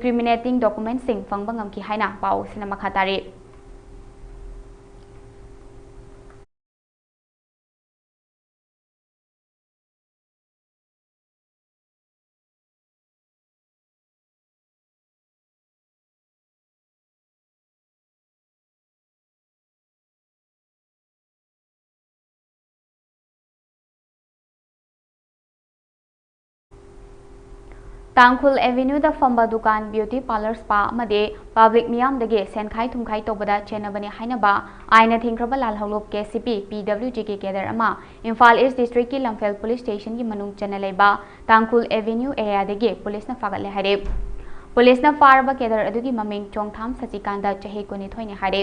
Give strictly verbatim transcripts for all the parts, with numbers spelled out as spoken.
incriminating documentsꯁꯤꯡ ꯐꯪꯕ ꯉꯝꯈꯤ ꯍꯥꯏꯅ ꯄꯥꯎ ꯑꯁꯤꯅ ꯃꯈꯥ ꯇꯥꯔꯤ꯫ ꯇꯥꯡꯈꯨꯜ ꯑꯦꯚꯦꯅ꯭ꯌꯨꯗ ꯐꯝꯕ ꯗꯨꯀꯥꯟ, ꯕ꯭ꯌꯨꯇꯤ ꯄꯥꯔꯂꯔ, ꯁ꯭ꯄꯥ ꯑꯃꯗꯤ ꯄꯕ꯭ꯂꯤꯛ ꯃꯤꯌꯥꯝꯗꯒꯤ ꯁꯦꯟꯈꯥꯏ ꯊꯨꯝꯈꯥꯏ ꯇꯧꯕꯗ ꯆꯦꯟꯅꯕꯅꯤ ꯍꯥꯏꯅꯕ ꯑꯥꯏꯟꯅ ꯊꯤꯡꯈ꯭ꯔꯕ ꯂꯥꯜꯍꯧꯂꯨꯞ ꯀꯦ ꯁꯤ ꯄꯤ ꯄꯤ ꯗꯕ꯭ꯂꯤꯎ ꯖꯤꯒꯤ ꯀꯦꯗꯔ ꯑꯃ ꯏꯝꯐꯥꯜ ꯏꯁ ꯗꯤꯁꯇ꯭ꯔꯤꯛꯀꯤ ꯂꯝꯐꯦꯜ ꯄꯨꯂꯤꯁ ꯁ꯭ꯇꯦꯁꯟꯒꯤ ꯃꯅꯨꯡ ꯆꯟꯅ ꯂꯩꯕ ꯇꯥꯡꯈꯨꯜ ꯑꯦꯚꯦꯅ꯭ꯌꯨ ꯑꯦꯔꯤꯌꯥꯗꯒꯤ ꯄꯨꯂꯤꯁꯅ ꯐꯥꯒꯠꯂꯦ ꯍꯥꯏꯔꯦ꯫ ꯄꯨꯂꯤꯁꯅ ꯐꯥꯔꯕ ꯀꯦꯗꯔ ꯑꯗꯨꯒꯤ ꯃꯃꯤꯡ ꯆꯣꯡꯊꯥꯝ ꯁꯆꯤꯀꯥꯟꯇ, ꯆꯍꯤ ꯀꯨꯟꯅꯤꯊꯣꯏꯅꯤ ꯍꯥꯏꯔꯦ꯫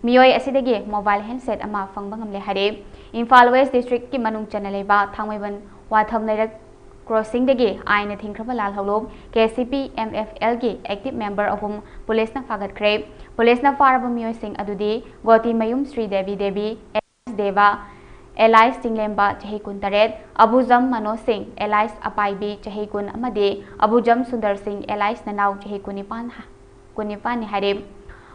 ꯃꯤꯑꯣꯏ ꯑꯁꯤꯗꯒꯤ ꯃꯣꯕꯥꯏꯜ ꯍꯦꯟꯁꯦꯠ ꯑꯃ ꯐꯪꯕ ꯉꯝꯂꯦ ꯍꯥꯏꯔꯦ꯫ ꯏꯝꯐꯥꯜ ꯋꯦꯁ ꯗꯤꯁꯇ꯭ꯔꯤꯛꯀꯤ ꯃꯅꯨꯡ ꯆꯟꯅ ꯂꯩꯕ ꯊꯥꯡꯃꯩꯕꯟ ꯋꯥꯊꯝ ꯂꯩꯔꯛ ꯀ꯭ꯔꯣꯁꯤꯡꯗꯒꯤ ꯑꯥꯏꯟꯅ ꯊꯤꯡꯈ꯭ꯔꯕ ꯂꯥꯜꯍꯧꯂꯨꯞ K C P M F ꯑꯦꯜꯒꯤ ꯑꯦꯛꯇꯤꯚ ꯃꯦꯝꯕꯔ ꯑꯍꯨꯝ ꯄꯨꯂꯤꯁꯅ ꯐꯥꯒꯠꯈ꯭ꯔꯦ꯫ ꯄꯨꯂꯤꯁꯅ ꯐꯥꯔꯕ ꯃꯤꯑꯣꯏꯁꯤꯡ ꯑꯗꯨꯗꯤ ꯒꯣꯇꯤꯃꯌꯨꯝ ꯁ꯭ꯔꯤꯗꯦꯕꯤ ꯗꯦꯕꯤ, ꯑꯦꯂꯥꯏꯁ ꯗꯦꯕ, ꯑꯦꯂꯥꯏꯁ ꯆꯤꯡꯂꯦꯝꯕ, ꯆꯍꯤ ꯀꯨꯟꯇꯔꯦꯠ, ꯑꯕꯨꯖꯝ ꯃꯅꯣꯖ ꯁꯤꯡ, ꯑꯦꯂꯥꯏꯁ ꯑꯄꯥꯏꯕꯤ, ꯆꯍꯤ ꯀꯨꯟ, ꯑꯃꯗꯤ ꯑꯕꯨꯖꯝ ꯁꯨꯟꯗꯔ ꯁꯤꯡ, ꯑꯦꯂꯥꯏꯁ ꯅꯅꯥꯎ, ꯆꯍꯤ ꯀꯨꯟꯅꯤꯄꯥꯟ ꯍꯥ-, ꯀꯨꯟꯅꯤꯄꯥꯟꯅꯤ ꯍꯥꯏꯔꯦ꯫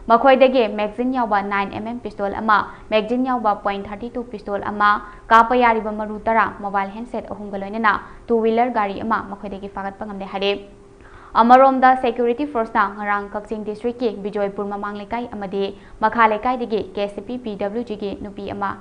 ꯃꯈꯣꯏꯗꯒꯤ ꯃꯦꯒꯖꯤꯟ ꯌꯥꯎꯕ ꯅꯥꯏꯟ ꯑꯦꯝ ꯑꯦꯝ ꯄꯤꯁꯇꯣꯜ ꯑꯃ, ꯃꯦꯒꯖꯤꯟ ꯌꯥꯎꯕ ꯄꯣꯏꯟ ꯊꯥꯔꯇꯤ ꯇꯨ ꯄꯤꯁꯇꯣꯜ ꯑꯃ, ꯀꯥꯞꯄ ꯌꯥꯔꯤꯕ ꯃꯔꯨ ꯇꯔꯥ, ꯃꯣꯕꯥꯏꯜ ꯍꯦꯟꯁꯦꯠ ꯑꯍꯨꯝꯒ ꯂꯣꯏꯅꯅ ꯇꯨ ꯋꯤꯂꯔ ꯒꯥꯔꯤ ꯑꯃ ꯃꯈꯣꯏꯗꯒꯤ ꯐꯥꯒꯠꯄ ꯉꯝꯂꯦ ꯍꯥꯏꯔꯦ꯫ ꯑꯃꯔꯣꯝꯗ, ꯁꯦꯀ꯭ꯌꯨꯔꯤꯇꯤ ꯐꯣꯔꯁꯅ ꯉꯔꯥꯡ ꯀꯛꯆꯤꯡ ꯗꯤꯁꯇ꯭ꯔꯤꯛꯀꯤ ꯕꯤꯖꯣꯏꯄꯨꯔ ꯃꯃꯥꯡ ꯂꯩꯀꯥꯏ ꯑꯃꯗꯤ ꯃꯈꯥ ꯂꯩꯀꯥꯏꯗꯒꯤ ꯀꯦ ꯁꯤ ꯄꯤ ꯄꯤ ꯗꯕ꯭ꯂꯤꯎ ꯖꯤꯒꯤ ꯅꯨꯄꯤ ꯑꯃ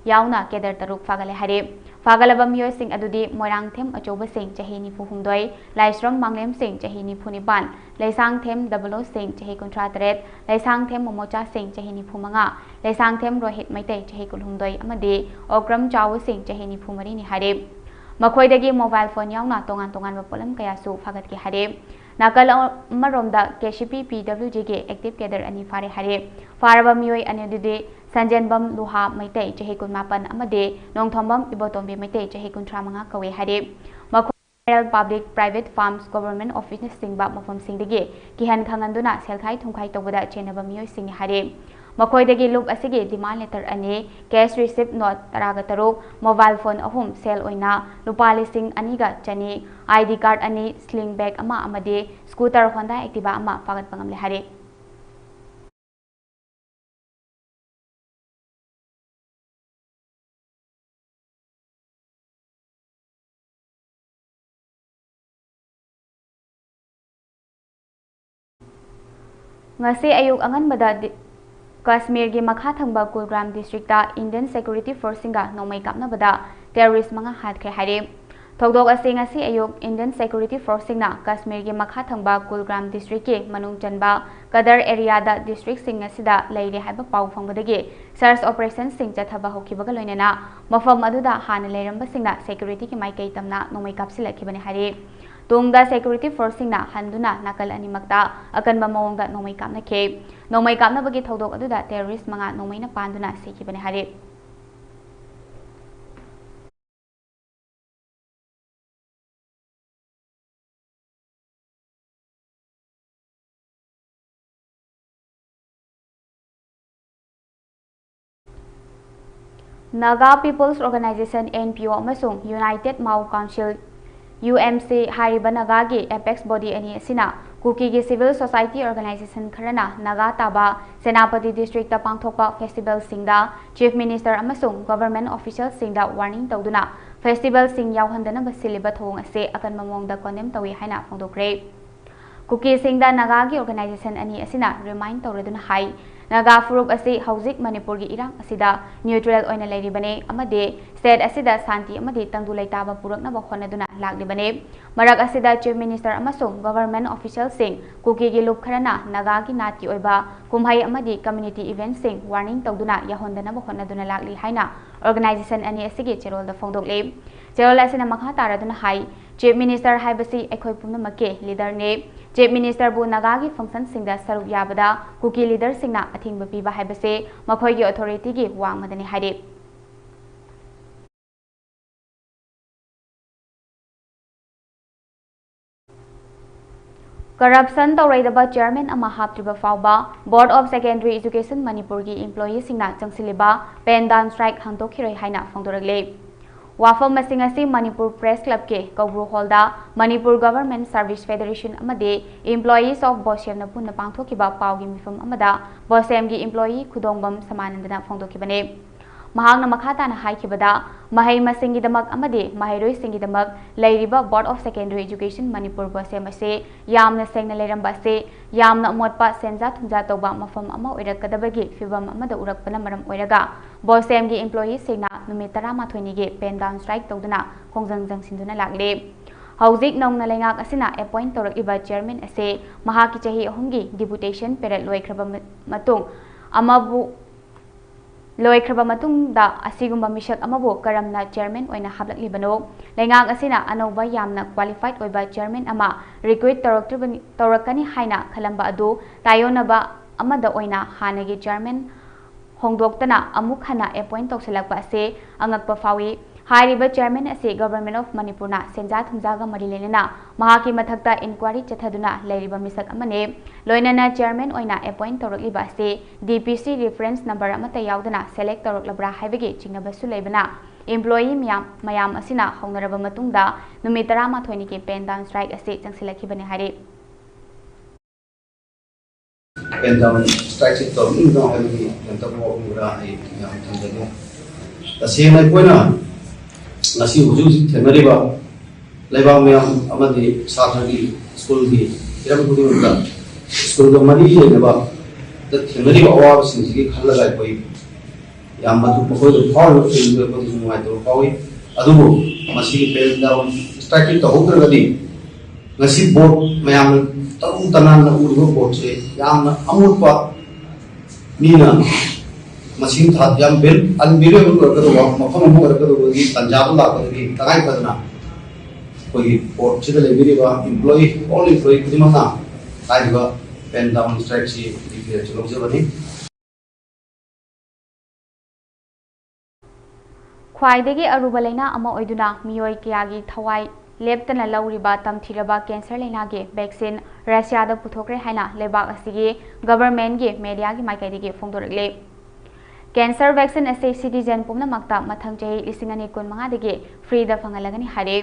ꯌꯥꯎꯅ ꯀꯦꯗꯔ ꯇꯔꯨꯛ ꯐꯥꯒꯠꯂꯦ ꯍꯥꯏꯔꯦ꯫ ꯐꯥꯒꯠꯂꯕ ꯃꯤꯑꯣꯏꯁꯤꯡ ꯑꯗꯨꯗꯤ ꯃꯣꯏꯔꯥꯡꯊꯦꯝ ꯑꯆꯧꯕꯁꯤꯡ, ꯆꯍꯤ ꯅꯤꯐꯨ ꯍꯨꯝꯗꯣꯏ, ꯂꯥꯏꯁ꯭ꯔꯝ ꯃꯥꯡꯂꯦꯝꯁꯤꯡ, ꯆꯍꯤ ꯅꯤꯐꯨ ꯅꯤꯄꯥꯟ, ꯂꯩꯁꯥꯡꯊꯦꯝ ꯗꯕꯂꯣꯁꯤꯡ, ꯆꯍꯤ ꯀꯨꯟꯊ꯭ꯔꯥ ꯇꯔꯦꯠ, ꯂꯩꯁꯥꯡꯊꯦꯝ ꯃꯣꯃꯣꯆꯥꯁꯤꯡ, ꯆꯍꯤ ꯅꯤꯐꯨ ꯃꯉꯥ, ꯂꯩꯁꯥꯡꯊꯦꯝ ꯔꯣꯍꯤꯠ ꯃꯩꯇꯩ, ꯆꯍꯤ ꯀꯨꯟꯍꯨꯝꯗꯣꯏ, ꯑꯃꯗꯤ ꯑꯣꯀ꯭ꯔꯝ ꯆꯥꯎꯕꯁꯤꯡ, ꯆꯍꯤ ꯅꯤꯐꯨ ꯃꯔꯤꯅꯤ ꯍꯥꯏꯔꯦ꯫ ꯃꯈꯣꯏꯗꯒꯤ ꯃꯣꯕꯥꯏꯜ ꯐꯣꯟ ꯌꯥꯎꯅ ꯇꯣꯉꯥꯟ ꯇꯣꯉꯥꯟꯕ ꯄꯣꯠꯂꯝ ꯀꯌꯥꯁꯨ ꯐꯥꯒꯠꯈꯤ ꯍꯥꯏꯔꯦ꯫ ꯅꯥꯀꯜ ꯑꯃꯔꯣꯝꯗ, ꯀꯦ ꯁꯤ ꯄꯤ ꯄꯤ ꯗꯕ꯭ꯂꯤꯎ ꯖꯤꯒꯤ ꯑꯦꯛꯇꯤꯚ ꯀꯦꯗꯔ ꯑꯅꯤ ꯐꯥꯔꯦ ꯍꯥꯏꯔꯦ꯫ ꯐꯥꯔꯕ ꯃꯤꯑꯣꯏ ꯑꯅꯤ ꯑꯗꯨꯗꯤ ꯁꯟꯖꯦꯟꯕꯝ ꯂꯨꯍꯥ ꯃꯩꯇꯩ, ꯆꯍꯤ ꯀꯨꯟꯃꯥꯄꯟ, ꯑꯃꯗꯤ ꯅꯣꯡꯊꯣꯝꯕꯝ ꯏꯕꯣꯇꯣꯝꯕꯤ ꯃꯩꯇꯩ, ꯆꯍꯤ ꯀꯨꯟꯊ꯭ꯔꯥ ꯃꯉꯥ ꯀꯧꯏ ꯍꯥꯏꯔꯦ꯫ ꯃꯈꯣꯏ ꯄꯕ꯭ꯂꯤꯛ ꯄ꯭ꯔꯥꯏꯚꯦꯠ ꯐꯥꯔꯝꯁ, ꯒꯣꯚꯔꯟꯃꯦꯟꯠ ꯑꯣꯐꯤꯁꯅꯆꯤꯡꯕ ꯃꯐꯝꯁꯤꯡꯗꯒꯤ ꯀꯤꯍꯟ ꯈꯪꯍꯟꯗꯨꯅ ꯁꯦꯜꯈꯥꯏ ꯊꯨꯝꯈꯥꯏ ꯇꯧꯕꯗ ꯆꯦꯟꯅꯕ ꯃꯤꯑꯣꯏꯁꯤꯡꯅꯤ ꯍꯥꯏꯔꯦ꯫ ꯃꯈꯣꯏꯗꯒꯤ ꯂꯨꯞ ꯑꯁꯤꯒꯤ demand letter ꯑꯅꯤ, cash receipt note ꯇꯔꯥꯒ ꯇꯔꯨꯛ, mobile phone ꯑꯍꯨꯝ, ꯁꯦꯜ ꯑꯣꯏꯅ ꯂꯨꯄꯥ ꯂꯤꯁꯤꯡ ꯑꯅꯤꯒ ꯆꯅꯤ, ID card ꯑꯅꯤ, sling bag ꯑꯃ ꯑꯃꯗꯤ scooter Honda Activa ꯑꯃ ꯐꯥꯒꯠꯄ ꯉꯝꯂꯦ ꯍꯥꯏꯔꯤ꯫ ꯉꯁꯤ ꯑꯌꯨꯛ ꯑꯉꯟꯕꯗ ꯗꯤ-, ꯀꯥꯁꯃꯤꯔꯒꯤ ꯃꯈꯥ ꯊꯪꯕ ꯀꯨꯜꯒ꯭ꯔꯥꯝ districtꯇ Indian security forceꯁꯤꯡꯒ ꯅꯣꯡꯃꯩ ꯀꯥꯞꯅꯕꯗ terrorist ꯃꯉꯥ ꯍꯥꯠꯈ꯭ꯔꯦ ꯍꯥꯏꯔꯤ꯫ ꯊꯧꯗꯣꯛ ꯑꯁꯤ ꯉꯁꯤ ꯑꯌꯨꯛ Indian security forceꯁꯤꯡꯅ ꯀꯥꯁꯃꯤꯔꯒꯤ ꯃꯈꯥ ꯊꯪꯕ ꯀꯨꯜꯒ꯭ꯔꯥꯝ districtꯀꯤ ꯃꯅꯨꯡ ꯆꯟꯕ ꯀꯗꯔ areaꯗ districtꯁꯤꯡ ꯑꯁꯤꯗ ꯂꯩꯔꯦ ꯍꯥꯏꯕ ꯄꯥꯎ ꯐꯪꯕꯗꯒꯤ search operationꯁꯤꯡ ꯆꯠꯊꯕ ꯍꯧꯈꯤꯕꯒ ꯂꯣꯏꯅꯅ ꯃꯐꯝ ꯑꯗꯨꯗ ꯍꯥꯟꯅ ꯂꯩꯔꯝꯕꯁꯤꯡꯅ securityꯒꯤ ꯃꯥꯏꯀꯩ ꯇꯝꯅ ꯅꯣꯡꯃꯩ ꯀꯥꯞꯁꯤꯜꯂꯛꯈꯤꯕꯅꯤ ꯍꯥꯏꯔꯤ꯫ ꯇꯨꯡꯗ security forceꯁꯤꯡꯅ ꯍꯟꯗꯨꯅ ꯅꯥꯀꯜ ꯑꯅꯤꯃꯛꯇ ꯑꯀꯟꯕ ꯃꯑꯣꯡꯗ ꯅꯣꯡꯃꯩ ꯀꯥꯞꯅꯈꯤ꯫ ꯅꯣꯡꯃꯩ ꯀꯥꯞꯅꯕꯒꯤ ꯊꯧꯗꯣꯛ ꯑꯗꯨꯗ terrorist ꯃꯉꯥ ꯅꯣꯡꯃꯩꯅ ꯄꯥꯟꯗꯨꯅ ꯁꯤꯈꯤꯕꯅꯤ ꯍꯥꯏꯔꯤ꯫ Naga People's Organization, NPO, ꯑꯃꯁꯨꯡ United Mao Council, UMC, ꯍꯥꯏꯔꯤꯕ ꯅꯥꯒꯥꯒꯤ apex body ꯑꯅꯤ ꯑꯁꯤꯅ ꯀꯨꯀꯤꯒꯤ civil society organization ꯈꯔꯅ ꯅꯥꯒꯥ ꯇꯥꯕ ꯁꯦꯅꯥꯄꯇꯤ districtꯇ ꯄꯥꯡꯊꯣꯛꯄ festivalꯁꯤꯡꯗ Chief Minister ꯑꯃꯁꯨꯡ government officialꯁꯤꯡꯗ warning ꯇꯧꯗꯨꯅ festivalꯁꯤꯡ ꯌꯥꯎꯍꯟꯗꯅꯕ ꯁꯤꯜꯂꯤꯕ ꯊꯧꯑꯣꯡ ꯑꯁꯤ ꯑꯀꯟꯕ ꯃꯑꯣꯡꯗ condemn ꯇꯧꯏ ꯍꯥꯏꯅ ꯐꯣꯡꯗꯣꯛꯈ꯭ꯔꯦ꯫ ꯀꯨꯀꯤꯁꯤꯡꯗ ꯅꯥꯒꯥꯒꯤ organization ꯑꯅꯤ ꯑꯁꯤꯅ remind ꯇꯧꯔꯗꯨꯅ ꯍꯥꯏ, ꯅꯥꯒꯥ ꯐꯨꯔꯨꯞ ꯑꯁꯤ ꯍꯧꯖꯤꯛ ꯃꯅꯤꯄꯨꯔꯒꯤ ꯏꯔꯥꯡ ꯑꯁꯤꯗ neutral ꯑꯣꯏꯅ ꯂꯩꯔꯤꯕꯅꯤ ꯑꯃꯗꯤ state ꯑꯁꯤꯗ ꯁꯥꯟꯇꯤ ꯑꯃꯗꯤ ꯇꯪꯗꯨ ꯂꯩꯇꯥꯕ ꯄꯨꯔꯛꯅꯕ ꯍꯣꯠꯅꯗꯨꯅ ꯂꯥꯛꯂꯤꯕꯅꯤ꯫ ꯃꯔꯛ ꯑꯁꯤꯗ Chief Minister ꯑꯃꯁꯨꯡ government officialꯁꯤꯡ ꯀꯨꯀꯤꯒꯤ ꯂꯨꯞ ꯈꯔꯅ ꯅꯥꯒꯥꯒꯤ ꯅꯥꯠꯀꯤ ꯑꯣꯏꯕ ꯀꯨꯝꯍꯩ ꯑꯃꯗꯤ community eventꯁꯤꯡ warning ꯇꯧꯗꯨꯅ ꯌꯥꯎꯍꯟꯗꯅꯕ ꯍꯣꯠꯅꯗꯨꯅ ꯂꯥꯛꯂꯤ ꯍꯥꯏꯅ organization ꯑꯅꯤ ꯑꯁꯤꯒꯤ ꯆꯦꯔꯣꯜꯗ ꯐꯣꯡꯗꯣꯛꯂꯤ꯫ ꯆꯦꯔꯣꯜ ꯑꯁꯤꯅ ꯃꯈꯥ ꯇꯥꯔꯗꯨꯅ ꯍꯥꯏ, Chief Minister ꯍꯥꯏꯕꯁꯤ ꯑꯩꯈꯣꯏ ꯄꯨꯝꯅꯃꯛꯀꯤ leaderꯅꯤ꯫ Chief Ministerꯕꯨ ꯅꯥꯒꯥꯒꯤ functionꯁꯤꯡꯗ ꯁꯔꯨꯛ ꯌꯥꯕꯗ ꯀꯨꯀꯤ leaderꯁꯤꯡꯅ ꯑꯊꯤꯡꯕ ꯄꯤꯕ ꯍꯥꯏꯕꯁꯤ ꯃꯈꯣꯏꯒꯤ authorityꯒꯤ ꯋꯥꯡꯃꯗꯅꯤ ꯍꯥꯏꯔꯤ꯫ Corruption ꯇꯧꯔꯣꯏꯗꯕ chairman ꯑꯃ ꯍꯥꯞꯇ꯭ꯔꯤꯕ ꯐꯥꯎꯕ Board of Secondary Education ꯃꯅꯤꯄꯨꯔꯒꯤ employeeꯁꯤꯡꯅ ꯆꯪꯁꯤꯜꯂꯤꯕ pen down strike ꯍꯥꯡꯗꯣꯛꯈꯤꯔꯣꯏ ꯍꯥꯏꯅ ꯐꯣꯡꯗꯣꯔꯛꯂꯤ꯫ ꯋꯥꯐꯝ ꯑꯁꯤ ꯉꯁꯤ ꯃꯅꯤꯄꯨꯔ Press Clubꯀꯤ ꯀꯧꯕ꯭ꯔꯨ hallꯗ Manipur Government Service Federation ꯑꯃꯗꯤ Employees of BOSEMꯅ ꯄꯨꯟꯅ ꯄꯥꯡꯊꯣꯛꯈꯤꯕ ꯄꯥꯎꯒꯤ ꯃꯤꯐꯝ ꯑꯃꯗ BOSEMꯒꯤ employee ꯈꯨꯗꯣꯡꯕꯝ ꯁꯃꯥꯅꯟꯗꯅ ꯐꯣꯡꯗꯣꯛꯈꯤꯕꯅꯤ꯫ ꯃꯍꯥꯛꯅ ꯃꯈꯥ ꯇꯥꯅ ꯍꯥꯏꯈꯤꯕꯗ, ꯃꯍꯩ ꯃꯁꯤꯡꯒꯤꯗꯃꯛ ꯑꯃꯗꯤ ꯃꯍꯩꯔꯣꯏꯁꯤꯡꯒꯤꯗꯃꯛ ꯂꯩꯔꯤꯕ Board of Secondary Education Manipur BOSEM ꯑꯁꯤ ꯌꯥꯝꯅ ꯁꯦꯡꯅ ꯂꯩꯔꯝꯕ ꯑꯁꯤ ꯌꯥꯝꯅ ꯑꯃꯣꯠꯄ, ꯁꯦꯟꯖꯥ ꯊꯨꯝꯖꯥ ꯇꯧꯕ ꯃꯐꯝ ꯑꯃ ꯑꯣꯏꯔꯛꯀꯗꯕꯒꯤ ꯐꯤꯚꯝ ꯑꯃꯗ ꯎꯔꯛꯄꯅ ꯃꯔꯝ ꯑꯣꯏꯔꯒ BOSEMꯒꯤ employeeꯁꯤꯡꯅ ꯅꯨꯃꯤꯠ ꯇꯔꯥꯃꯥꯊꯣꯏꯅꯤꯒꯤ pen down strike ꯇꯧꯗꯨꯅ ꯈꯣꯡꯖꯪ ꯆꯪꯁꯤꯟꯗꯨꯅ ꯂꯥꯛꯂꯤ꯫ ꯍꯧꯖꯤꯛ ꯅꯧꯅ ꯂꯩꯉꯥꯛ ꯑꯁꯤꯅ appoint ꯇꯧꯔꯛꯂꯤꯕ chairman ꯑꯁꯤ ꯃꯍꯥꯛꯀꯤ ꯆꯍꯤ ꯑꯍꯨꯝꯒꯤ deputation period ꯂꯣꯏꯈ꯭ꯔꯕ ꯃ-, ꯃꯇꯨꯡ ꯑꯃꯕꯨ ꯂꯣꯏꯈ꯭ꯔꯕ ꯃꯇꯨꯡꯗ ꯑꯁꯤꯒꯨꯝꯕ ꯃꯤꯁꯛ ꯑꯃꯕꯨ ꯀꯔꯝꯅ chairman ꯑꯣꯏꯅ ꯍꯥꯞꯂꯛꯂꯤꯕꯅꯣ? ꯂꯩꯉꯥꯛ ꯑꯁꯤꯅ ꯑꯅꯧꯕ ꯌꯥꯝꯅ qualified ꯑꯣꯏꯕ chairman ꯑꯃ recruit ꯇꯧꯔꯛꯇ꯭ꯔꯤꯕꯅꯤ, ꯇꯧꯔꯛꯀꯅꯤ ꯍꯥꯏꯅ ꯈꯜꯂꯝꯕ ꯑꯗꯨ ꯇꯥꯏꯑꯣꯟꯅꯕ ꯑꯃꯗ ꯑꯣꯏꯅ ꯍꯥꯟꯅꯒꯤ chairman ꯍꯣꯡꯗꯣꯛꯇꯅ ꯑꯃꯨꯛ ꯍꯟꯅ appoint ꯇꯧꯁꯤꯜꯂꯛꯄ ꯑꯁꯤ ꯑꯉꯛꯄ ꯐꯥꯎꯏ꯫ ꯍꯥꯏꯔꯤꯕ chairman ꯑꯁꯤ Government of ꯃꯅꯤꯄꯨꯔꯅ ꯁꯦꯟꯖꯥ ꯊꯨꯝꯖꯥꯒ ꯃꯔꯤ ꯂꯩꯅꯅ ꯃꯍꯥꯛꯀꯤ ꯃꯊꯛꯇ inquiry ꯆꯠꯊꯗꯨꯅ ꯂꯩꯔꯤꯕ ꯃꯤꯁꯛ ꯑꯃꯅꯤ꯫ ꯂꯣꯏꯅꯅ chairman ꯑꯣꯏꯅ appoint ꯇꯧꯔꯛꯂꯤꯕ ꯑꯁꯤ DPC reference number ꯑꯃꯠꯇ ꯌꯥꯎꯗꯅ select ꯇꯧꯔꯛꯂꯕ꯭ꯔꯥ ꯍꯥꯏꯕꯒꯤ ꯆꯤꯡꯅꯕꯁꯨ ꯂꯩꯕꯅ employee ꯃꯌꯥꯝ, ꯃꯌꯥꯝ ꯑꯁꯤꯅ ꯍꯧꯅꯔꯕ ꯃꯇꯨꯡꯗ ꯅꯨꯃꯤꯠ ꯇꯔꯥꯃꯥꯊꯣꯏꯅꯤꯒꯤ pen down strike ꯑꯁꯤ ꯆꯪꯁꯤꯜꯂꯛꯈꯤꯕꯅꯤ ꯍꯥꯏꯔꯤ꯫ Pen down strikeꯁꯤ ꯇꯧꯅꯤꯡꯕꯅꯣ ꯍꯥꯏꯕꯒꯤ ꯀꯩꯅꯣ ꯇꯧꯕ ꯋꯥꯐꯝ ꯈꯔ ꯑꯩ ꯌꯥꯝ ꯊꯝꯖꯒꯦ꯫ ꯇꯁꯦꯡꯅ ꯑꯩꯈꯣꯏꯅ ꯉꯁꯤ ꯍꯧꯖꯤꯛ ꯍꯧꯖꯤꯛ ꯊꯦꯡꯅꯔꯤꯕ ꯂꯩꯕꯥꯛ ꯃꯤꯌꯥꯝ ꯑꯃꯗꯤ ꯁꯥꯇ꯭ꯔꯒꯤ ꯁ꯭ꯀꯨꯜꯒꯤ ꯍꯤꯔꯝ ꯈꯨꯗꯤꯡꯃꯛꯇ ꯁ꯭ꯀꯨꯜꯒ ꯃꯔꯤ ꯂꯩꯅꯕ ꯊꯦꯡꯅꯔꯤꯕ ꯑꯋꯥꯕꯁꯤꯡꯁꯤꯒꯤ ꯈꯜꯂꯒ ꯑꯩꯈꯣꯏ ꯌꯥꯝ ꯃꯗꯨ ꯃꯈꯣꯏꯗ ꯐꯥꯎꯔꯤꯕ ꯐꯤꯕꯝꯗꯨ ꯑꯩꯈꯣꯏꯗꯁꯨ ꯅꯨꯡꯉꯥꯏꯇꯕ ꯐꯥꯎꯏ꯫ ꯑꯗꯨꯕꯨ ꯃꯁꯤꯒꯤ pen down strikeꯁꯤ ꯇꯧꯍꯧꯗ꯭ꯔꯒꯗꯤ ꯉꯁꯤ board ꯃꯌꯥꯝꯅ ꯇꯔꯨ ꯇꯅꯥꯟꯅ ꯎꯔꯤꯕ boardꯁꯦ ꯌꯥꯝꯅ ꯑꯃꯣꯠꯄ, ꯃꯤꯅ ꯃꯁꯤꯡ ꯊꯥ ꯌꯥꯝ val-, unvaluable ꯑꯣꯏꯔꯛꯀꯗꯧꯕ ꯃꯐꯝ ꯑꯃ ꯑꯣꯏꯔꯛꯀꯗꯧꯕꯒꯤ ꯇꯥꯟꯖꯥꯗꯨ ꯂꯥꯛꯄꯗꯒꯤ ꯇꯉꯥꯏ ꯐꯗꯅ ꯑꯩꯈꯣꯏꯒꯤ boardꯁꯤꯗ ꯂꯩꯕꯤꯔꯤꯕ employee, all employee ꯈꯨꯗꯤꯡꯃꯛꯅ ꯍꯥꯏꯔꯤꯕ pen down strikeꯁꯤ ꯂꯧꯖꯕꯅꯤ꯫ ꯈ꯭ꯋꯥꯏꯗꯒꯤ ꯑꯔꯨꯕ ꯂꯥꯏꯅꯥ ꯑꯃ ꯑꯣꯏꯗꯨꯅ ꯃꯤꯑꯣꯏ ꯀꯌꯥꯒꯤ ꯊꯋꯥꯏ ꯂꯦꯞꯇꯅ ꯂꯧꯔꯤꯕ ꯇꯝꯊꯤꯔꯕ cancer ꯂꯩꯅꯥꯒꯤ vaccine ꯔꯁꯤꯌꯥꯗ ꯄꯨꯊꯣꯛꯈ꯭ꯔꯦ ꯍꯥꯏꯅ ꯂꯩꯕꯥꯛ ꯑꯁꯤꯒꯤ government ꯀꯤ media ꯒꯤ ꯃꯥꯏꯀꯩꯗꯒꯤ ꯐꯣꯡꯗꯣꯔꯛꯂꯤ꯫ Cancer vaccine ꯑꯁꯤ citizen ꯄꯨꯝꯅꯃꯛꯇ ꯃꯊꯪ ꯆꯍꯤ ꯂꯤꯁꯤꯡ ꯑꯅꯤ ꯀꯨꯟꯃꯉꯥꯗꯒꯤ free ꯗ ꯐꯪꯍꯜꯂꯒꯅꯤ ꯍꯥꯏꯔꯤ꯫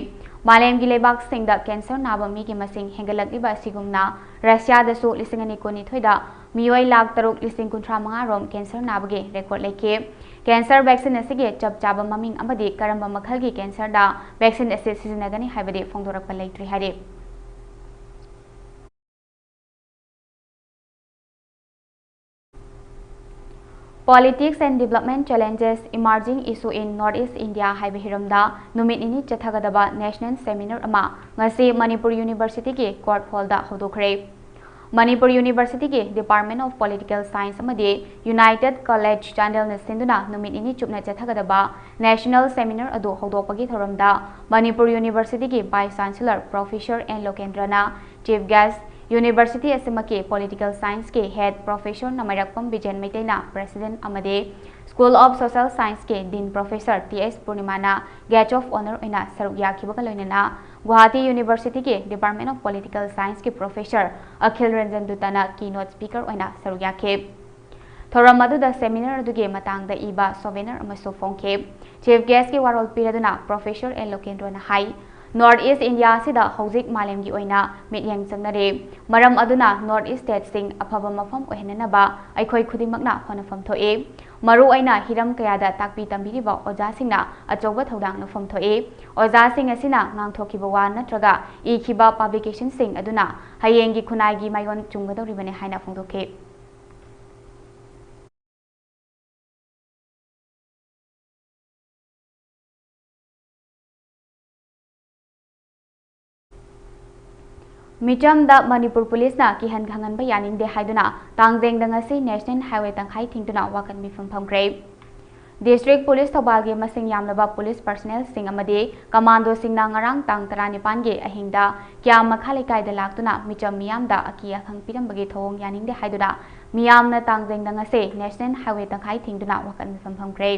ꯃꯥꯂꯦꯝꯒꯤ ꯂꯩꯕꯥꯛꯁꯤꯡꯗ cancer ꯅꯥꯕ ꯃꯤꯒꯤ ꯃꯁꯤꯡ ꯍꯦꯟꯒꯠꯂꯛꯂꯤꯕ ꯑꯁꯤꯒꯨꯝꯅ ꯔꯁꯤꯌꯥꯗꯁꯨ ꯂꯤꯁꯤꯡ ꯑꯅꯤ ꯀꯨꯟꯅꯤꯊꯣꯏꯗ ꯃꯤꯑꯣꯏ ꯂꯥꯈ ꯇꯔꯨꯛ ꯂꯤꯁꯤꯡ ꯀꯨꯟꯊ꯭ꯔꯥ ꯃꯉꯥ ꯔꯣꯝ cancer ꯅꯥꯕꯒꯤ record ꯂꯩꯈꯤ꯫ Cancer vaccine ꯑꯁꯤꯒꯤ ꯆꯞ ꯆꯥꯕ ꯃꯃꯤꯡ ꯑꯃꯗꯤ ꯀꯔꯝꯕ ꯃꯈꯜꯒꯤ cancer ꯗ vaccine ꯑꯁꯤ ꯁꯤꯖꯤꯟꯅꯒꯅꯤ ꯍꯥꯏꯕꯗꯤ ꯐꯣꯡꯗꯣꯔꯛꯄ ꯂꯩꯇ꯭ꯔꯤ ꯍꯥꯏꯔꯤ꯫ Politics and Development Challenges, Emerging Issue in North East India ꯍꯥꯏꯕ ꯍꯤꯔꯝꯗ ꯅꯨꯃꯤꯠ ꯅꯤꯅꯤ ꯆꯠꯊꯒꯗꯕ national seminar ꯑꯃ ꯉꯁꯤ ꯃꯅꯤꯄꯨꯔ University ꯒꯤ court hall ꯗ ꯍꯧꯗꯣꯛꯈ꯭ꯔꯦ꯫ ꯃꯅꯤꯄꯨꯔ University ꯒꯤ Department of Political Science ꯑꯃꯗꯤ United College ꯆꯥꯟꯗꯦꯜꯅ ꯁꯤꯟꯗꯨꯅ ꯅꯨꯃꯤꯠ ꯅꯤꯅꯤ ꯆꯨꯞꯅ ꯆꯠꯊꯒꯗꯕ national seminar ꯑꯗꯨ ꯍꯧꯗꯣꯛꯄꯒꯤ ꯊꯧꯔꯝꯗ ꯃꯅꯤꯄꯨꯔ University ꯒꯤ Vice Chancellor Professor N ꯂꯣꯀꯦꯟꯗ꯭ꯔꯅ chief guest, University ꯑꯁꯤꯃꯛꯀꯤ Political Science ꯀꯤ head Professor ꯅꯃꯥꯏꯔꯛꯄꯝ ꯕꯤꯖꯦꯟ ꯃꯩꯇꯩꯅ president ꯑꯃꯗꯤ School of Social Science ꯀꯤ Dean Professor ꯇꯤ ꯑꯦꯁ ꯄꯨꯔꯅꯤꯃꯥꯅ guest of honour ꯑꯣꯏꯅ ꯁꯔꯨꯛ ꯌꯥꯈꯤꯕꯒ ꯂꯣꯏꯅꯅ ꯒꯨꯋꯥꯍꯥꯇꯤ University ꯒꯤ Department of Political Science ꯀꯤ Professor ꯑꯈꯤꯜ ꯔꯟꯖꯟ ꯗꯨꯠꯇꯅ keynote speaker ꯑꯣꯏꯅ ꯁꯔꯨꯛ ꯌꯥꯈꯤ꯫ ꯊꯧꯔꯝ ꯑꯗꯨꯗ seminar ꯑꯗꯨꯒꯤ ꯃꯇꯥꯡꯗ ꯏꯕ souvenir ꯑꯃꯁꯨ ꯐꯣꯡꯈꯤ꯫ Chief guest ꯀꯤ ꯋꯥꯔꯣꯜ ꯄꯤꯔꯗꯨꯅ Professor ꯑꯦꯟ ꯂꯣꯀꯦꯟꯗ꯭ꯔꯣꯅ ꯍꯥꯏ, North East India ꯑꯁꯤꯗ ꯍꯧꯖꯤꯛ ꯃꯥꯂꯦꯝꯒꯤ ꯑꯣꯏꯅ ꯃꯤꯠꯌꯦꯡ ꯆꯪꯅꯔꯤ꯫ ꯃꯔꯝ ꯑꯗꯨꯅ North East state ꯁꯤꯡ ꯑꯐꯕ ꯃꯐꯝ ꯑꯣꯏꯍꯟꯅꯅꯕ ꯑꯩꯈꯣꯏ ꯈꯨꯗꯤꯡꯃꯛꯅ ꯍꯣꯠꯅꯐꯝ ꯊꯣꯛꯏ꯫ ꯃꯔꯨꯑꯣꯏꯅ ꯍꯤꯔꯝ ꯀꯌꯥꯗ ꯇꯥꯛꯄꯤ ꯇꯝꯕꯤꯔꯤꯕ ꯑꯣꯖꯥꯁꯤꯡꯅ ꯑꯆꯧꯕ ꯊꯧꯗꯥꯡ ꯂꯧꯐꯝ ꯊꯣꯛꯏ꯫ ꯑꯣꯖꯥꯁꯤꯡ ꯑꯁꯤꯅ ꯉꯥꯡꯊꯣꯛꯈꯤꯕ ꯋꯥ ꯅꯠꯇ꯭ꯔꯒ ꯏꯈꯤꯕ publication ꯁꯤꯡ ꯑꯗꯨꯅ ꯍꯌꯦꯡꯒꯤ ꯈꯨꯟꯅꯥꯏꯒꯤ ꯃꯥꯏꯑꯣꯟ ꯆꯨꯝꯒꯗꯧꯔꯤꯕꯅꯤ ꯍꯥꯏꯅ ꯐꯣꯡꯗꯣꯛꯈꯤ꯫ ꯃꯤꯆꯝꯗ ꯃꯅꯤꯄꯨꯔ ꯄꯨꯂꯤꯁꯅ ꯀꯤꯍꯟ ꯈꯪꯍꯟꯕ ꯌꯥꯅꯤꯡꯗꯦ ꯍꯥꯏꯗꯨꯅ ꯇꯥꯡꯖꯦꯡꯗ ꯉꯁꯤ National Highway ꯇꯪꯈꯥꯏ ꯊꯤꯡꯗꯨꯅ ꯋꯥꯀꯠ ꯃꯤꯐꯝ ꯐꯝꯈ꯭ꯔꯦ꯫ District Police ꯊꯧꯕꯥꯜꯒꯤ ꯃꯁꯤꯡ ꯌꯥꯝꯂꯕ police personnel ꯁꯤꯡ ꯑꯃꯗꯤ commando ꯁꯤꯡꯅ ꯉꯔꯥꯡ ꯇꯥꯡ ꯇꯔꯥꯅꯤꯄꯥꯟꯒꯤ ꯑꯍꯤꯡꯗ ꯀꯤꯌꯥꯝ ꯃꯈꯥ ꯂꯩꯀꯥꯏꯗ ꯂꯥꯛꯇꯨꯅ ꯃꯤꯆꯝ ꯃꯤꯌꯥꯝꯗ ꯑꯀꯤ ꯑꯈꯪ ꯄꯤꯔꯝꯕꯒꯤ ꯊꯧꯑꯣꯡ ꯌꯥꯅꯤꯡꯗꯦ ꯍꯥꯏꯗꯨꯅ ꯃꯤꯌꯥꯝꯅ ꯇꯥꯡꯖꯦꯡꯗ ꯉꯁꯤ National Highway ꯇꯪꯈꯥꯏ ꯊꯤꯡꯗꯨꯅ ꯋꯥꯀꯠ ꯃꯤꯐꯝ ꯐꯝꯈ꯭ꯔꯦ꯫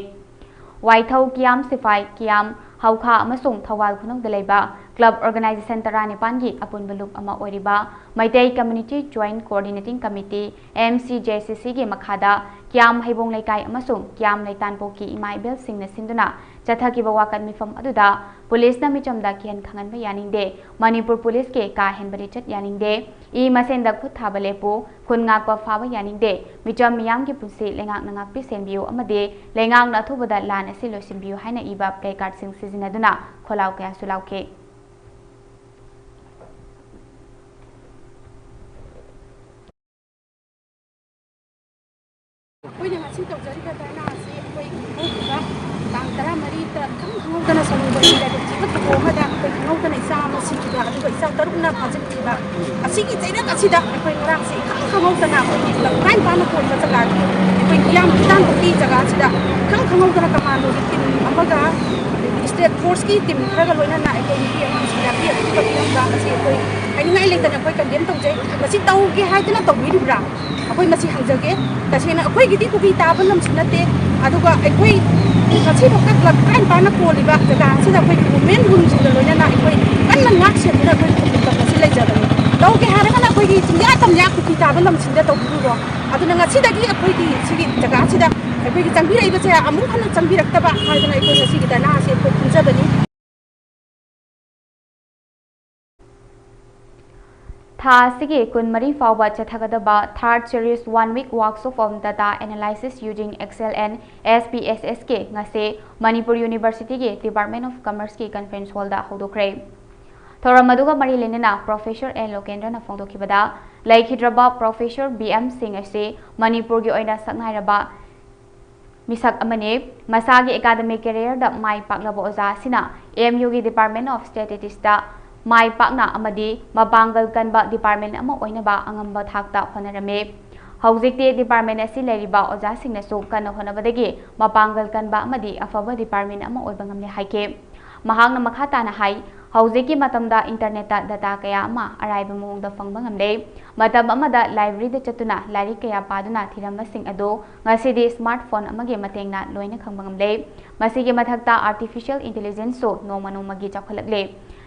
ꯋꯥꯏꯊꯧ, ꯀꯤꯌꯥꯝ, ꯁꯤꯐꯥꯏ, ꯀꯤꯌꯥꯝ, ꯍꯧꯈꯥ ꯑꯃꯁꯨꯡ ꯊꯧꯕꯥꯜ ꯈꯨꯅꯧꯗ ꯂꯩꯕ ꯀ꯭ꯂꯕ ꯑꯣꯔꯒꯅꯥꯏꯖꯦꯁꯟ ꯇꯔꯥꯅꯤꯄꯥꯟꯒꯤ ꯑꯄꯨꯟꯕ ꯂꯨꯞ ꯑꯃ ꯑꯣꯏꯔꯤꯕ Meitei community joint coordinating committee, M C J ꯁꯤ ꯁꯤꯒꯤ ꯃꯈꯥꯗ ꯀꯤꯌꯥꯝ ꯍꯩꯕꯣꯡ ꯂꯩꯀꯥꯏ ꯑꯃꯁꯨꯡ ꯀꯤꯌꯥꯝ ꯂꯩꯇꯥꯟꯄꯣꯛꯀꯤ ꯏꯃꯥ ꯏꯕꯦꯜꯁꯤꯡꯅ ꯁꯤꯟꯗꯨꯅ ꯆꯠꯊꯈꯤꯕ ꯋꯥꯀꯠ ꯃꯤꯐꯝ ꯑꯗꯨꯗ ꯄꯨꯂꯤꯁꯅ ꯃꯤꯆꯝꯗ ꯀꯤꯍꯟ ꯈꯪꯍꯟꯕ ꯌꯥꯅꯤꯡꯗꯦ, ꯃꯅꯤꯄꯨꯔ ꯄꯨꯂꯤꯁꯀꯤ ꯀꯥ ꯍꯦꯟꯕ ꯂꯤꯆꯠ ꯌꯥꯅꯤꯡꯗꯦ, ꯏ ꯃꯁꯦꯟꯗ ꯈꯨꯠ ꯊꯥꯕ ꯂꯦꯞꯄꯨ, ꯈꯨꯟ ꯉꯥꯛꯄ ꯐꯥꯕ ꯌꯥꯅꯤꯡꯗꯦ, ꯃꯤꯆꯝ ꯃꯤꯌꯥꯝꯒꯤ ꯄꯨꯟꯁꯤ ꯂꯩꯉꯥꯛꯅ ꯉꯥꯛꯄꯤ ꯁꯦꯟꯕꯤꯌꯨ ꯑꯃꯗꯤ ꯂꯩꯉꯥꯛꯅ ꯑꯊꯨꯕꯗ ꯂꯥꯟ ꯑꯁꯤ ꯂꯣꯏꯁꯤꯟꯕꯤꯌꯨ ꯍꯥꯏꯅ ꯏꯕ ꯄ꯭ꯂꯦꯀꯥꯔꯗꯁꯤꯡ ꯁꯤꯖꯤꯟꯅꯗꯨꯅ ꯈꯣꯜꯂꯥꯎ ꯀꯌꯥꯁꯨ ꯂꯥꯎꯈꯤ꯫ ꯑꯩꯈꯣꯏꯅ ꯉꯁꯤ ꯇꯧꯖꯔꯤꯕ ꯙꯔꯅꯥ ꯑꯁꯤ ꯑꯩꯈꯣꯏ ꯍꯧꯈꯤꯕ ꯇꯥꯡ ꯇꯔꯥꯃꯔꯤꯗ ꯈꯪ ꯈꯪꯍꯧꯗꯅ ꯁꯣꯅꯣ ꯕꯟꯗ ꯂꯥꯏꯕꯛ ꯊꯤꯕ ꯊꯧꯗꯣꯛ ꯑꯃꯗ ꯑꯩꯈꯣꯏ ꯈꯪꯍꯧꯗꯅ ꯏꯆꯥ ꯑꯃ ꯁꯤꯈꯤꯕ, ꯑꯗꯨꯒ ꯏꯆꯥ ꯇꯔꯨꯛꯅ ꯐꯥꯖꯤꯟꯈꯤꯕ, ꯑꯁꯤꯒꯤ ꯆꯩꯔꯛ ꯑꯁꯤꯗ ꯑꯩꯈꯣꯏ ꯉꯔꯥꯡꯁꯦ ꯏꯈꯪ ꯈꯪꯍꯧꯗꯅ ꯑꯩꯈꯣꯏꯒꯤ ꯀ꯭ꯂꯕ ꯇꯔꯥꯅꯤꯄꯥꯟꯅ ꯀꯣꯟꯕ ꯖꯒꯥꯗꯒꯤ ꯑꯩꯈꯣꯏ ꯀꯤꯌꯥꯝ ꯂꯩꯇꯥꯟꯄꯣꯛꯄꯤ ꯖꯒꯥ ꯑꯁꯤꯗ ꯏꯈꯪ ꯈꯪꯍꯧꯗꯅ ꯀꯃꯥꯟꯗꯣꯒꯤ ꯇꯤꯝ ꯑꯃꯒ ꯁ꯭ꯇꯦꯠ ꯐꯣꯔꯁꯀꯤ ꯇꯤꯝ ꯈꯔꯒ ꯂꯣꯏꯅꯅ ꯑꯩꯈꯣꯏ ꯅꯨꯄꯤ ꯑꯉꯥꯡꯁꯤꯡꯗ ꯄꯤ ꯑꯊꯤꯡꯕ ꯄꯤꯔꯝꯕ ꯑꯁꯤ ꯑꯩꯈꯣꯏ ꯍꯥꯏꯅꯤꯡꯉꯥꯏ ꯂꯩꯇꯅ ꯑꯩꯈꯣꯏ ꯀꯟꯗꯦꯝ ꯇꯧꯖꯩ꯫ ꯃꯁꯤ ꯇꯧꯒꯦ ꯍꯥꯏꯗꯅ ꯇꯧꯕꯤꯔꯤꯕ꯭ꯔꯥ? ꯑꯩꯈꯣꯏ ꯃꯁꯤ ꯍꯪꯖꯒꯦ꯫ ꯇꯁꯦꯡꯅ ꯑꯩꯈꯣꯏꯒꯤꯗꯤ ꯀꯨꯀꯤ ꯇꯥꯕ ꯂꯝꯁꯨ ꯅꯠꯇꯦ, ꯑꯗꯨꯒ ꯑꯩꯈꯣꯏ ꯉꯁꯤꯐꯥꯎꯗ ꯀ꯭ꯂꯕ ꯇꯔꯥꯅꯤꯄꯥꯟꯅ ꯀꯣꯜꯂꯤꯕ ꯖꯒꯥ ꯑꯁꯤꯗ ꯑꯩꯈꯣꯏꯒꯤ ꯋꯨꯃꯦꯟ ꯋꯤꯡꯁꯤꯡꯒ ꯂꯣꯏꯅꯅ ꯑꯩꯈꯣꯏ ꯀꯟꯅ ꯉꯥꯛ ꯁꯦꯟꯗꯨꯅ ꯑꯩꯈꯣꯏ ꯈꯨꯟꯒꯤ ꯀ꯭ꯂꯕ ꯑꯁꯤ ꯂꯩꯖꯕꯅꯤ꯫ ꯇꯧꯒꯦ ꯍꯥꯏꯔꯒꯅ ꯑꯩꯈꯣꯏꯒꯤ ꯆꯤꯡꯌꯥ ꯇꯝꯌꯥ ꯀꯨꯀꯤ ꯇꯥꯕ ꯂꯝꯁꯤꯡꯗ ꯇꯧꯕꯤꯔꯨꯔꯣ꯫ ꯑꯗꯨꯅ ꯉꯁꯤꯗꯒꯤ ꯑꯩꯈꯣꯏꯒꯤ ꯁꯤꯒꯤ ꯖꯒꯥ ꯑꯁꯤꯗ ꯑꯩꯈꯣꯏꯒꯤ ꯆꯪꯕꯤꯔꯛꯏꯕꯁꯦ ꯑꯃꯨꯛ ꯍꯟꯅ ꯆꯪꯕꯤꯔꯛꯇꯕ ꯍꯥꯏꯗꯅ ꯑꯩꯈꯣꯏ ꯉꯁꯤꯒꯤ ꯙꯔꯅꯥ ꯑꯁꯤ ꯑꯩꯈꯣꯏ ꯈꯨꯝꯖꯕꯅꯤ꯫ ꯊꯥ ꯑꯁꯤꯒꯤ ꯀꯨꯟꯃꯔꯤ ꯐꯥꯎꯕ ꯆꯠꯊꯒꯗꯕ Third Series One Week Workshop on Data Analysis Using Excel and S P S S ꯀꯤ ꯉꯁꯤ ꯃꯅꯤꯄꯨꯔ ꯌꯨꯅꯤꯚꯔꯁꯤꯇꯤꯒꯤ Department of Commerceꯀꯤ conference hallꯗ ꯍꯧꯗꯣꯛꯈ꯭ꯔꯦ꯫ ꯊꯧꯔꯝ ꯑꯗꯨꯒ ꯃꯔꯤ ꯂꯩꯅꯅ Professor ꯑꯦꯟ ꯂꯣꯀꯦꯟꯗ꯭ꯔꯅ ꯐꯣꯡꯗꯣꯛꯈꯤꯕꯗ, ꯂꯩꯈꯤꯗ꯭ꯔꯕ Professor ꯕꯤ ꯑꯦꯝ ꯁꯤꯡ ꯑꯁꯤ ꯃꯅꯤꯄꯨꯔꯒꯤ ꯑꯣꯏꯅ ꯁꯛꯅꯥꯏꯔꯕ ꯃꯤꯁꯛ ꯑꯃꯅꯤ꯫ ꯃꯁꯥꯒꯤ academic careerꯗ ꯃꯥꯏ ꯄꯥꯛꯂꯕ ꯑꯣꯖꯥ ꯑꯁꯤꯅ ꯑꯦꯝ ꯌꯨꯒꯤ Department of Statisticsꯇ ꯃꯥꯏ ꯄꯥꯛꯅ ꯑꯃꯗꯤ ꯃꯄꯥꯡꯒꯜ ꯀꯟꯕ department ꯑꯃ ꯑꯣꯏꯅꯕ ꯑꯉꯝꯕ ꯊꯥꯛꯇ ꯍꯣꯠꯅꯔꯝꯃꯤ꯫ ꯍꯧꯖꯤꯛꯇꯤ department ꯑꯁꯤ ꯂꯩꯔꯤꯕ ꯑꯣꯖꯥꯁꯤꯡꯅꯁꯨ ꯀꯟꯅ ꯍꯣꯠꯅꯕꯗꯒꯤ ꯃꯄꯥꯡꯒꯜ ꯀꯟꯕ ꯑꯃꯗꯤ ꯑꯐꯕ department ꯑꯃ ꯑꯣꯏꯕ ꯉꯝꯂꯦ ꯍꯥꯏꯈꯤ꯫ ꯃꯍꯥꯛꯅ ꯃꯈꯥ ꯇꯥꯅ ꯍꯥꯏ, ꯍꯧꯖꯤꯛꯀꯤ ꯃꯇꯝꯗ internetꯇ data ꯀꯌꯥ ꯑꯃ ꯑꯔꯥꯏꯕ ꯃꯑꯣꯡꯗ ꯐꯪꯕ ꯉꯝꯂꯦ꯫ ꯃꯇꯝ ꯑꯃꯗ libraryꯗ ꯆꯠꯇꯨꯅ ꯂꯥꯏꯔꯤꯛ ꯀꯌꯥ ꯄꯥꯗꯨꯅ ꯊꯤꯔꯝꯕꯁꯤꯡ ꯑꯗꯨ ꯉꯁꯤꯗꯤ smartphone ꯑꯃꯒꯤ ꯃꯇꯦꯡꯅ ꯂꯣꯏꯅ ꯈꯪꯕ ꯉꯝꯂꯦ꯫ ꯃꯁꯤꯒꯤ ꯃꯊꯛꯇ artificial intelligenceꯁꯨ ꯅꯣꯡꯃ ꯅꯣꯡꯃꯒꯤ ꯆꯥꯎꯈꯠꯂꯛꯂꯦ꯫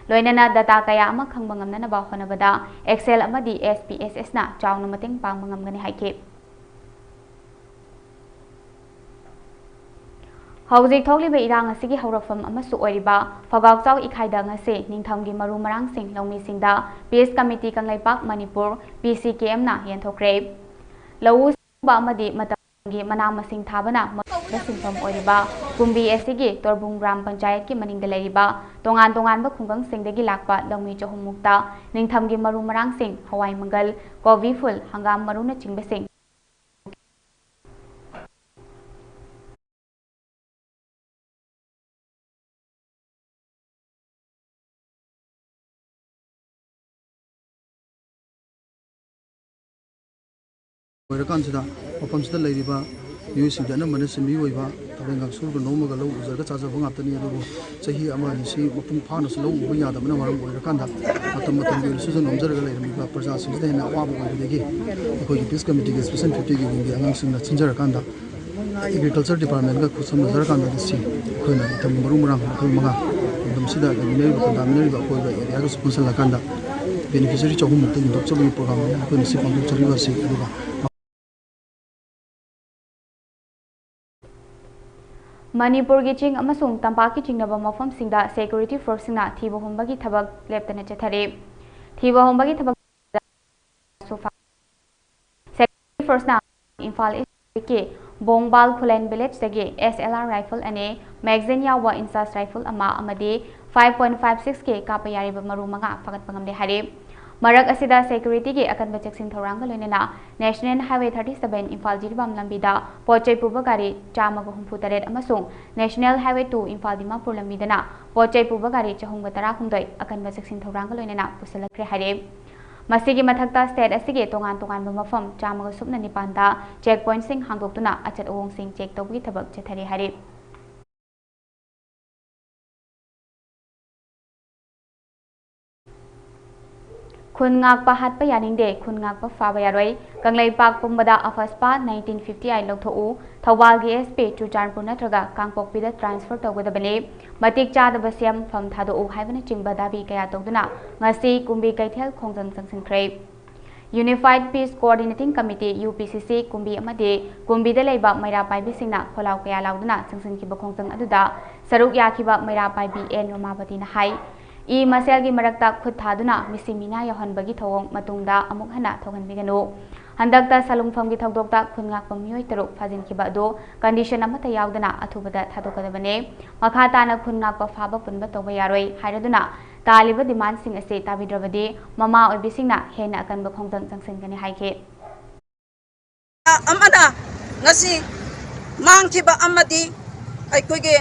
ꯂꯣꯏꯅꯅ data ꯀꯌꯥ ꯑꯃ ꯈꯪꯕ ꯉꯝꯅꯅꯕ ꯍꯣꯠꯅꯕꯗ Excel ꯑꯃꯗꯤ S P S S ꯅ ꯆꯥꯎꯅ ꯃꯇꯦꯡ ꯄꯥꯡꯕ ꯉꯝꯒꯅꯤ ꯍꯥꯏꯈꯤ꯫ ꯍꯧꯖꯤꯛ ꯊꯣꯛꯂꯤꯕ ꯏꯔꯥꯡ ꯑꯁꯤꯒꯤ ꯍꯧꯔꯛꯐꯝ ꯑꯃꯁꯨ ꯑꯣꯏꯔꯤꯕ ꯐꯒꯥꯎꯆꯥꯎ ꯏꯈꯥꯏꯗ ꯉꯁꯤ ꯅꯤꯡꯊꯝꯒꯤ ꯃꯔꯨ ꯃꯔꯥꯡꯁꯤꯡ ꯂꯧꯃꯤꯁꯤꯡꯗ Peace Committee Kangleipak Manipur, P C K M ꯅ ꯌꯦꯟꯊꯣꯛꯈ꯭ꯔꯦ꯫ ꯂꯧꯎ ꯁꯤꯡꯎꯕ ꯑꯃꯗꯤ ꯃꯇꯝꯒꯤ ꯃꯅꯥ ꯃꯁꯤꯡ ꯊꯥꯕꯅ ꯃꯔꯨꯑꯣꯏꯕ ꯁꯤꯟꯐꯝ ꯑꯣꯏꯔꯤꯕ ꯀꯨꯝꯕꯤ ꯑꯁꯤꯒꯤ ꯇꯣꯔꯕꯨꯡ ꯒ꯭ꯔꯥꯝ ꯄꯟꯆꯥꯌꯠꯀꯤ ꯃꯅꯤꯡꯗ ꯂꯩꯔꯤꯕ ꯇꯣꯉꯥꯟ ꯇꯣꯉꯥꯟꯕ ꯈꯨꯡꯒꯪꯁꯤꯡꯗꯒꯤ ꯂꯥꯛꯄ ꯂꯧꯃꯤ ꯆꯍꯨꯝ ꯃꯨꯛꯇ ꯅꯤꯡꯊꯝꯒꯤ ꯃꯔꯨ ꯃꯔꯥꯡꯁꯤꯡ, ꯍꯋꯥꯏ ꯃꯪꯒꯜ, ꯀꯣꯕꯤ ꯐꯨꯜ, ꯍꯪꯒꯥꯝ ꯃꯔꯨꯅꯆꯤꯡꯕꯁꯤꯡ ꯑꯣꯏꯔꯀꯥꯟꯁꯤꯗ ꯃꯐꯝꯁꯤꯗ ꯂꯩꯔꯤꯕ ꯃꯤꯑꯣꯏꯁꯤꯡꯗꯤ ꯑꯅꯝꯕꯅ ꯁꯤꯟꯃꯤ ꯑꯣꯏꯕ, ꯊꯕꯛ ꯏꯪꯈꯥꯡ ꯁꯨꯔꯒ ꯅꯣꯝꯃꯒ ꯂꯧ ꯎꯖꯔꯒ ꯆꯥꯖꯕ ꯉꯥꯛꯇꯅꯤ꯫ ꯑꯗꯨꯕꯨ ꯆꯍꯤ ꯑꯃ ꯑꯅꯤꯁꯤ ꯃꯄꯨꯡ ꯐꯥꯅꯁꯨ ꯂꯧ ꯎꯕ ꯌꯥꯗꯕꯅ ꯃꯔꯝ ꯑꯣꯏꯔꯀꯥꯟꯗ ꯃꯇꯝ ꯃꯇꯝꯒꯤ ꯑꯣꯏꯅ ꯁꯨꯖ ꯅꯣꯝꯖꯔꯒ ꯂꯩꯔꯝꯃꯤꯕ ꯄ꯭ꯔꯖꯥꯁꯤꯡꯁꯤꯗ ꯍꯦꯟꯅ ꯑꯋꯥꯕ ꯑꯣꯏꯕꯗꯒꯤ ꯑꯩꯈꯣꯏꯒꯤ Peace Committeeꯒꯤ Special Dutyꯒꯤ wingꯒꯤ ꯑꯉꯥꯡꯁꯤꯡꯅ ꯁꯤꯟꯖꯔꯀꯥꯟꯗ Agriculture Departmentꯒ ꯈꯨꯠꯁꯝꯅꯖꯔꯀꯥꯟꯗ ꯁꯤ ꯑꯩꯈꯣꯏꯅ ꯏꯊꯝꯒꯤ ꯃꯔꯨ ꯃꯔꯥꯡ ꯃꯈꯜ ꯃꯉꯥ ꯂꯝꯗꯝꯁꯤꯗ ꯂꯩꯃꯤꯟꯅꯔꯤꯕ ꯈꯨꯟꯗꯥꯃꯤꯟꯅꯔꯤꯕ ꯑꯀꯣꯏꯕ areaꯒꯁꯨ ꯄꯨꯟꯁꯤꯜꯂꯀꯥꯟꯗ beneficiary ꯆꯍꯨꯝꯃꯨꯛꯇ ꯌꯦꯟꯊꯣꯛꯆꯕꯒꯤ programꯅꯤ ꯑꯩꯈꯣꯏꯅ ꯁꯤ ꯄꯥꯡꯊꯣꯛꯆꯔꯤꯕ ꯑꯁꯤ꯫ ꯑꯗꯨꯒ ꯃꯅꯤꯄꯨꯔꯒꯤ ꯆꯤꯡ ꯑꯃꯁꯨꯡ ꯇꯝꯄꯥꯛꯀꯤ ꯆꯤꯡꯅꯕ ꯃꯐꯝꯁꯤꯡꯗ security forceꯁꯤꯡꯅ ꯊꯤꯕ ꯍꯨꯝꯕꯒꯤ ꯊꯕꯛ ꯂꯦꯞꯇꯅ ꯆꯠꯊꯔꯤ꯫ ꯊꯤꯕ ꯍꯨꯝꯕꯒꯤ ꯊꯕꯛ Security forceꯅ ꯏꯝꯐꯥꯜ East districtꯀꯤ ꯕꯣꯡꯕꯥꯜ ꯈꯨꯂꯦꯟ villageꯇꯒꯤ S L R rifle ꯑꯅꯤ, magazine ꯌꯥꯎꯕ INSAS rifle ꯑꯃ ꯑꯃꯗꯤ five point five six K ꯀꯥꯞꯄ ꯌꯥꯔꯤꯕ ꯃꯔꯨ ꯃꯉꯥ ꯐꯥꯒꯠꯄ ꯉꯝꯂꯦ ꯍꯥꯏꯔꯤ꯫ ꯃꯔꯛ ꯑꯁꯤꯗ securityꯒꯤ ꯑꯀꯟꯕ ꯆꯦꯛꯁꯤꯟ ꯊꯧꯔꯥꯡꯒ ꯂꯣꯏꯅꯅ National Highway thirty seven Imphal Jiribam ꯂꯝꯕꯤꯗ ꯄꯣꯠ ꯆꯩ ꯄꯨꯕ ꯒꯥꯔꯤ ꯆꯥꯝꯃꯒ ꯍꯨꯝꯐꯨ ꯇꯔꯦꯠ ꯑꯃꯁꯨꯡ National Highway two Imphal Dimapur ꯂꯝꯕꯤꯗꯅ ꯄꯣꯠ ꯆꯩ ꯄꯨꯕ ꯒꯥꯔꯤ ꯆꯍꯨꯝꯒ ꯇꯔꯥꯍꯨꯝꯗꯣꯏ ꯑꯀꯟꯕ ꯆꯦꯛꯁꯤꯟ ꯊꯧꯔꯥꯡꯒ ꯂꯣꯏꯅꯅ ꯄꯨꯁꯤꯜꯂꯛꯈ꯭ꯔꯦ ꯍꯥꯏꯔꯤ꯫ ꯃꯁꯤꯒꯤ ꯃꯊꯛꯇ state ꯑꯁꯤꯒꯤ ꯇꯣꯉꯥꯟ ꯇꯣꯉꯥꯟꯕ ꯃꯐꯝ ꯆꯥꯝꯃꯒ ꯁꯨꯞꯅ ꯅꯤꯄꯥꯟꯗ check pointꯁꯤꯡ ꯍꯥꯡꯗꯣꯛꯇꯨꯅ ꯑꯆꯠ ꯑꯋꯣꯡꯁꯤꯡ check ꯇꯧꯕꯒꯤ ꯊꯕꯛ ꯆꯠꯊꯔꯤ ꯍꯥꯏꯔꯤ꯫ ꯈꯨꯟ ꯉꯥꯛꯄ ꯍꯥꯠꯄ ꯌꯥꯅꯤꯡꯗꯦ, ꯈꯨꯟ ꯉꯥꯛꯄ ꯐꯥꯕ ꯌꯥꯔꯣꯏ꯫ ꯀꯪꯂꯩꯄꯥꯛ ꯄꯨꯝꯕꯗ ꯑꯐꯁꯄꯥ nineteen fifty-eight ꯂꯧꯊꯣꯛꯎ꯫ ꯊꯧꯕꯥꯜꯒꯤ S P ꯆꯨꯔꯆꯥꯟꯄꯨꯔ ꯅꯠꯇ꯭ꯔꯒ ꯀꯥꯡꯄꯣꯛꯄꯤꯗ transfer ꯇꯧꯒꯗꯕꯅꯤ꯫ ꯃꯇꯤꯛ ꯆꯥꯗꯕ ꯁꯦꯝ ꯐꯝ ꯊꯥꯗꯣꯛꯎ ꯍꯥꯏꯕꯅꯆꯤꯡꯕ ꯗꯥꯕꯤ ꯀꯌꯥ ꯇꯧꯗꯨꯅ ꯉꯁꯤ ꯀꯨꯝꯕꯤ ꯀꯩꯊꯦꯜ ꯈꯣꯡꯖꯪ ꯆꯪꯁꯤꯟꯈ꯭ꯔꯦ꯫ Unified Peace Coordinating Committee, U P C C, ꯀꯨꯝꯕꯤ ꯑꯃꯗꯤ ꯀꯨꯝꯕꯤꯗ ꯂꯩꯕ ꯃꯩꯔꯥ ꯄꯥꯏꯕꯤꯁꯤꯡꯅ ꯈꯣꯜꯂꯥꯎ ꯀꯌꯥ ꯂꯥꯎꯗꯨꯅ ꯆꯪꯁꯤꯟꯈꯤꯕ ꯈꯣꯡꯖꯪ ꯑꯗꯨꯗ ꯁꯔꯨꯛ ꯌꯥꯈꯤꯕ ꯃꯩꯔꯥ ꯄꯥꯏꯕꯤ ꯑꯦꯟ ꯔꯣꯃꯥꯕꯇꯤꯅ ꯍꯥꯏ, ꯏ ꯃꯁꯦꯜꯒꯤ ꯃꯔꯛꯇ ꯈꯨꯠ ꯊꯥꯗꯨꯅ ꯃꯤꯁꯤ ꯃꯤꯅꯥ ꯌꯥꯎꯍꯟꯕꯒꯤ ꯊꯧꯑꯣꯡ ꯃꯇꯨꯡꯗ ꯑꯃꯨꯛ ꯍꯟꯅ ꯊꯣꯛꯍꯟꯕꯤꯒꯅꯨ꯫ ꯍꯟꯗꯛꯇ ꯁꯂꯨꯡꯐꯝꯒꯤ ꯊꯧꯗꯣꯛꯇ ꯈꯨꯟ ꯉꯥꯛꯄ ꯃꯤꯑꯣꯏ ꯇꯔꯨꯛ ꯐꯥꯖꯤꯟꯈꯤꯕ ꯑꯗꯨ condition ꯑꯃꯠꯇ ꯌꯥꯎꯗꯅ ꯑꯊꯨꯕꯗ ꯊꯥꯗꯣꯛꯀꯗꯕꯅꯤ꯫ ꯃꯈꯥ ꯇꯥꯅ ꯈꯨꯟ ꯉꯥꯛꯄ ꯐꯥꯕ ꯄꯨꯟꯕ ꯇꯧꯕ ꯌꯥꯔꯣꯏ ꯍꯥꯏꯔꯗꯨꯅ ꯇꯥꯜꯂꯤꯕ demandꯁꯤꯡ ꯑꯁꯤ ꯇꯥꯕꯤꯗ꯭ꯔꯕꯗꯤ ꯃꯃꯥ ꯑꯣꯏꯕꯤꯁꯤꯡꯅ ꯍꯦꯟꯅ ꯑꯀꯟꯕ ꯈꯣꯡꯖꯪ ꯆꯪꯁꯤꯟꯒꯅꯤ ꯍꯥꯏꯈꯤ꯫ ꯑꯃꯅ ꯉꯁꯤ ꯃꯥꯡꯈꯤꯕ ꯑꯃꯗꯤ ꯑꯩꯈꯣꯏꯒꯤ